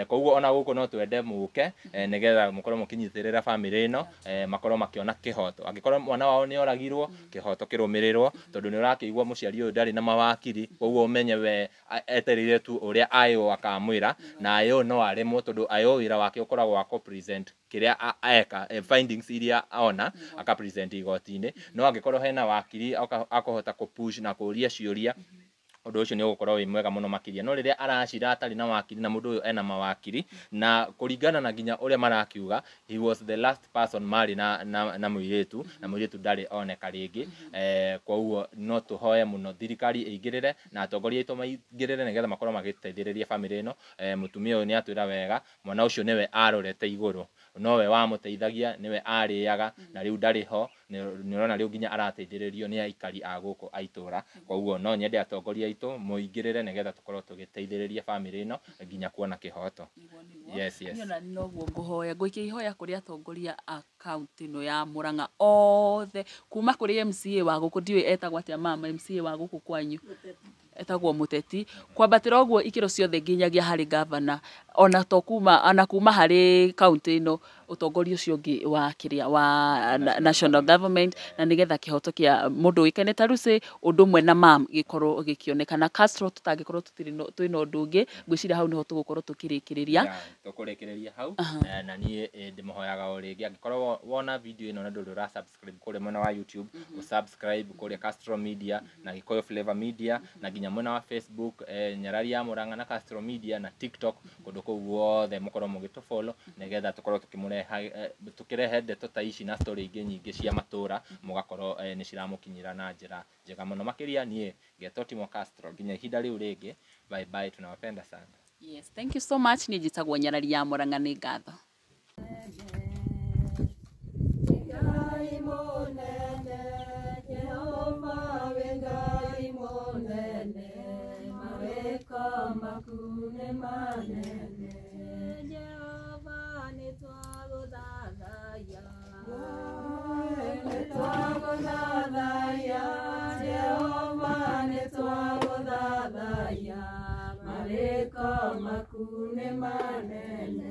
Koguo ona gũkũ no twende mũke nĩgetha mũkorwo mũkĩnyitĩrĩra family ĩno, makorwo makĩona kĩhoto. Angĩkorwo mwana wao nĩ oragirwo, kĩhoto kĩrũmĩrĩrwo, tondũ nĩ ũrakĩigua mũciari ũyũ ndarĩ na mawakiri, koguo ũmenye we etereire tu ũrĩa IO akamwĩra, na IO no aremwo, tondũ IO wĩra wake ũkoragwo wa kũ-present kĩrĩa eka, findings iria ona aka-present igoti-inĩ. No angĩkorwo hena wakiri akũhota kũ-push na kũria ciũria, ũndũ ũcio nĩ ũgũkorwo wĩ mwega mũno makĩria. No rĩrĩa aracira atarĩ na wakiri, na mũndũ ũyũ ena mawakiri, na kũringana na nginya ũrĩa marakiuga, he was the last person marĩ na mũirĩtu, na mũirĩtu ndarĩ oneka rĩngĩ. Koguo no tũhoe mũno thirikari ĩingĩrĩre na atongoria aitũ maingĩrĩre nĩgetha makorwo magĩteithĩrĩria family ĩno. Mũtumia ũyũ nĩ atwĩra wega, mwana ũcio nĩwe arorete igũrũ, nowe wamũteithagia, nĩwe arĩaga, na rĩu ndarĩ ho. Nĩ ũrona rĩu nginya arateithĩrĩrio nĩ aikari a gũkũ a itũra. Koguo no nyende atongoria aitũ mũingĩrĩre nĩgetha tũkorwo tũgĩteithĩrĩria family ĩno nginya kuona kĩhoto. Yes, yes. Niĩ ona noguo ngũhoya, ngũikia ihoya kũrĩ atongoria a kaunti ĩno ya Murang'a othe, kuma kũrĩ MCA wa gũkũ, ndiũĩ etagwo atĩa mama, MCA wa gũkũ kwanyu etagwo Mũteti, kwambatĩra ũguo ikĩro ciothe nginyagia harĩ gavana, ona to kuma, ona kuma harĩ kaunti ĩno, ũtongoria ũcio ũngĩ wa kĩrĩa wa national government, na nĩgetha kĩhoto kĩa mũndũ ũĩkaine ta Lucy ũndũ ũmwe na mam gĩkorwo gĩkĩonekana. Castro tũtangĩkorwo tũtirĩ twĩna ũndũ ũngĩ, ngwĩciria hau nĩho tũgũkorwo tũkĩrĩkĩrĩria. Tũkũrĩkĩrĩria hau, na niĩ ndĩmũhoyaga o rĩngĩ, angĩkorwo wona video ĩno na ndũrĩ ũra subscribe kũrĩa mwena wa YouTube, ũ-subscribe kũrĩa Castro Media na Gĩkũyũ Flavor Media, na nginya mwena wa Facebook, Nyarari ya Murang'a na Castro Media na TikTok, kũndũ kũu guothe mũkorwo mũgĩtũ-follow nĩgetha tũkorwo tũkĩrehe ndeto ta ici na story ingĩ nyingĩ cia matũra, mũgakorwo nĩ ciramũkinyĩra na njĩra njega mũno makĩria. Niĩ ngetwo Timo Castro, nginya ihinda rĩu rĩngĩ, bye bye, tunawapenda sana. Yes, thank you so much. Niĩ njĩtagwo Nyarari ya Murang'a, nĩ ngatho. Ngai mũnene, Jehova wĩ Ngai mũnene, mawĩko maku nĩ manene. Jehova nĩ twagũthathaiya. Nĩ maku nĩ manene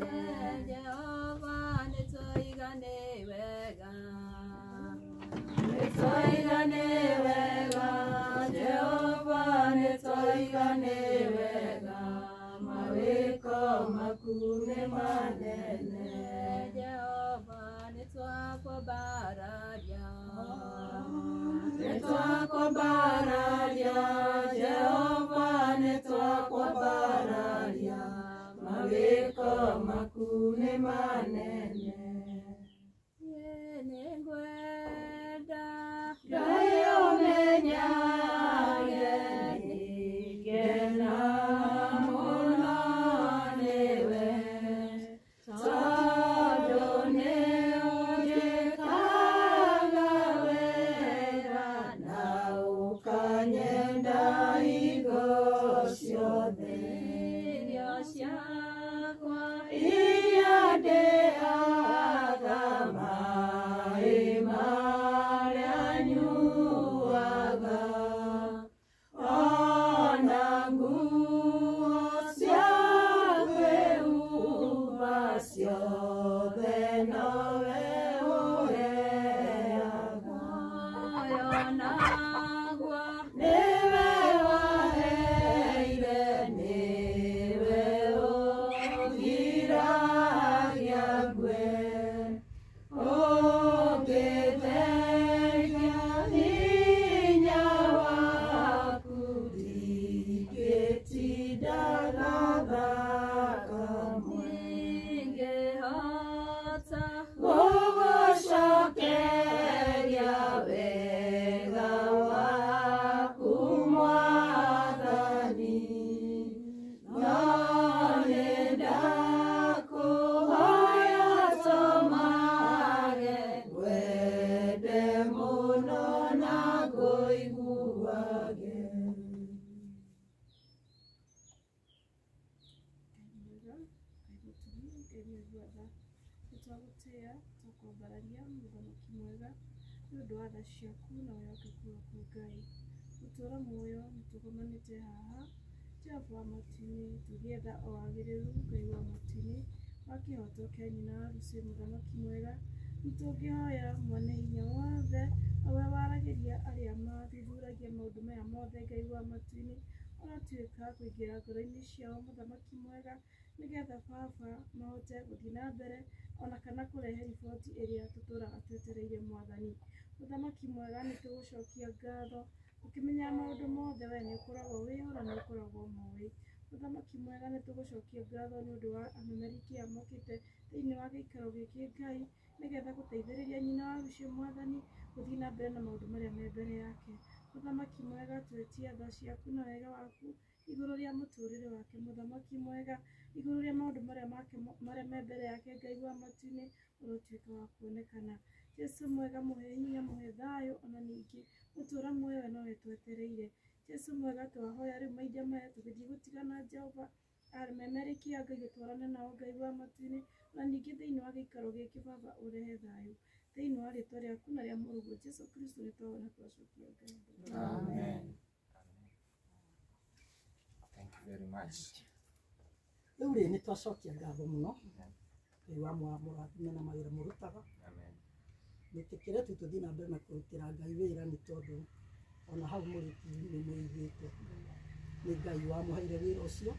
Jehova nĩtwaiga nĩ wega nĩtwaiga nĩ wega Jehova nĩtwaiga nĩ wega mawĩko maku nĩ manene Jehova nĩtwakwambararia nĩtwakwambararia Jehova nĩtwakwambararia mawĩko maku nĩ manene nĩngwenda Ngai ũmenyage nĩngena mũno nĩwe tondũ nĩũnjĩkaga wega na ũkanyenda hingo ciothe irio ciakwa iria ndĩaga maĩ marĩa nyuaga ona nguo cia kwĩhumba ciothe nowe ũheaga muoyo naguo nĩwe waheire nĩwe ũgiragia ngue ũngĩthengia hinya waku ndingĩtinda gathaka ndingĩhota gũgũcokeria wega waku Mwathani no nĩndakũhoya tũmage ngwende mũno na ngũiguage. Nĩtwagũtĩĩa twakwambararia mũthamaki mwega nĩ ũndũ wa tha ciaku na wĩhokeku waku Ngai gũtũũra muoyo nĩtũgomanĩte haha Jehova wa matu-inĩ tũgĩetha o wagĩrĩru Ngai wa matu-inĩ wa kĩhooto kĩa nyina wa Lucy mũthamaki mwega nĩtũngĩhoya mwene hinya wothe o we waragĩria arĩa mathuthuragia maũndũ maya mothe Ngai wa matu-inĩ ũratuĩka kũingĩra ngoro-inĩ ciao mũthamaki mwega nĩgetha baba mahote gũthiĩ na mbere ona kana kũrehe riboti ĩrĩa tũtũraga twetereire Mwathani. Mũthamaki mwega nĩtũgũcokia ngatho ũkĩmenya maũndũ mothe we nĩũkoragwo wĩho na nĩũkoragwo moĩ. Mũthamaki mwega nĩtũgũcokia ngatho nĩ ũndũ wa amemeriki aya mokĩte thĩinĩ wa gĩikaro gĩkĩ Ngai nĩgetha gũteithĩrĩria nyina wa Lucy Mwathani gũthiĩ na mbere na maũndũ marĩa me mbere yake. Mũthamaki mwega twetia tha ciaku na wega waku igũrũ rĩa mũtũrĩre wake mũthamaki mwega igũrũ rĩa maũndũ marĩa make marĩa me mbere yake Ngai wa matu-inĩ ũrotuĩka wa kuonekana. Jesu mwega mũhe hinya mũhe thayũ ona ningĩ gũtũũra muoyo we nowe twetereire. Jesu mwega twahoya rĩu mahinda maya tũgĩthiĩ gũtigana Jehova amemereki a Ngai gũtwarane nao Ngai wa matu-inĩ na ningĩ thĩinĩ wa gĩikaro gĩkĩ Baba ũrehe thayũ thĩinĩ wa rĩtwa rĩaku na rĩa mũrũguo Jesu Kristo nĩtwahoya na twacokia ngatho. Amen. Thank you very much. Rĩu rĩ nĩtwacokia ngatho mũno Ngai wa mũrathime na mawĩra mũrutaga. Amen. Nĩtĩkĩre tu tũthiĩ na mbere na kũrutĩra Ngai wĩra nĩ tondũ ona hau mũrĩ nĩ mũiguĩte nĩ Ngai wamũheire wĩra ũcio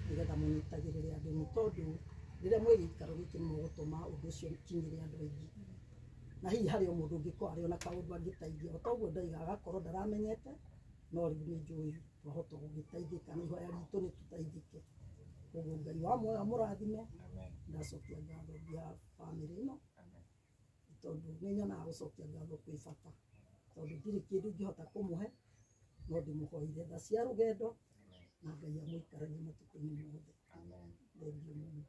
nĩgetha mũnyitagĩrĩre andũ nĩ tondũ rĩrĩa mwĩ gĩikaro gĩkĩ nĩ mũgũtũma ũndũ ũcio ũkinyĩre andũ aingĩ na hihi harĩ o mũndũ ũngĩkorwo arĩ ona kaũndũ angĩteithia o toguo ndaiga agakorwo ndaramenyete no rĩu nĩ njũĩ twahota gũgĩteithĩka na ihoya ritũ nĩ tũteithĩke. Koguo Ngai wa muoyo amũrathime. Amen. Ndacokia ngatho bia bamĩrĩ ĩno Amen. tondũ nĩ nyonaga gũcokia ngatho kwĩ bata tondũ ndirĩ kĩndũ ingĩhota kũmũhe no ndĩmũhoire tha cia rũgendo na Ngai amũikaranie matukũ-inĩ mothe. Amen. Thengiũ mũno.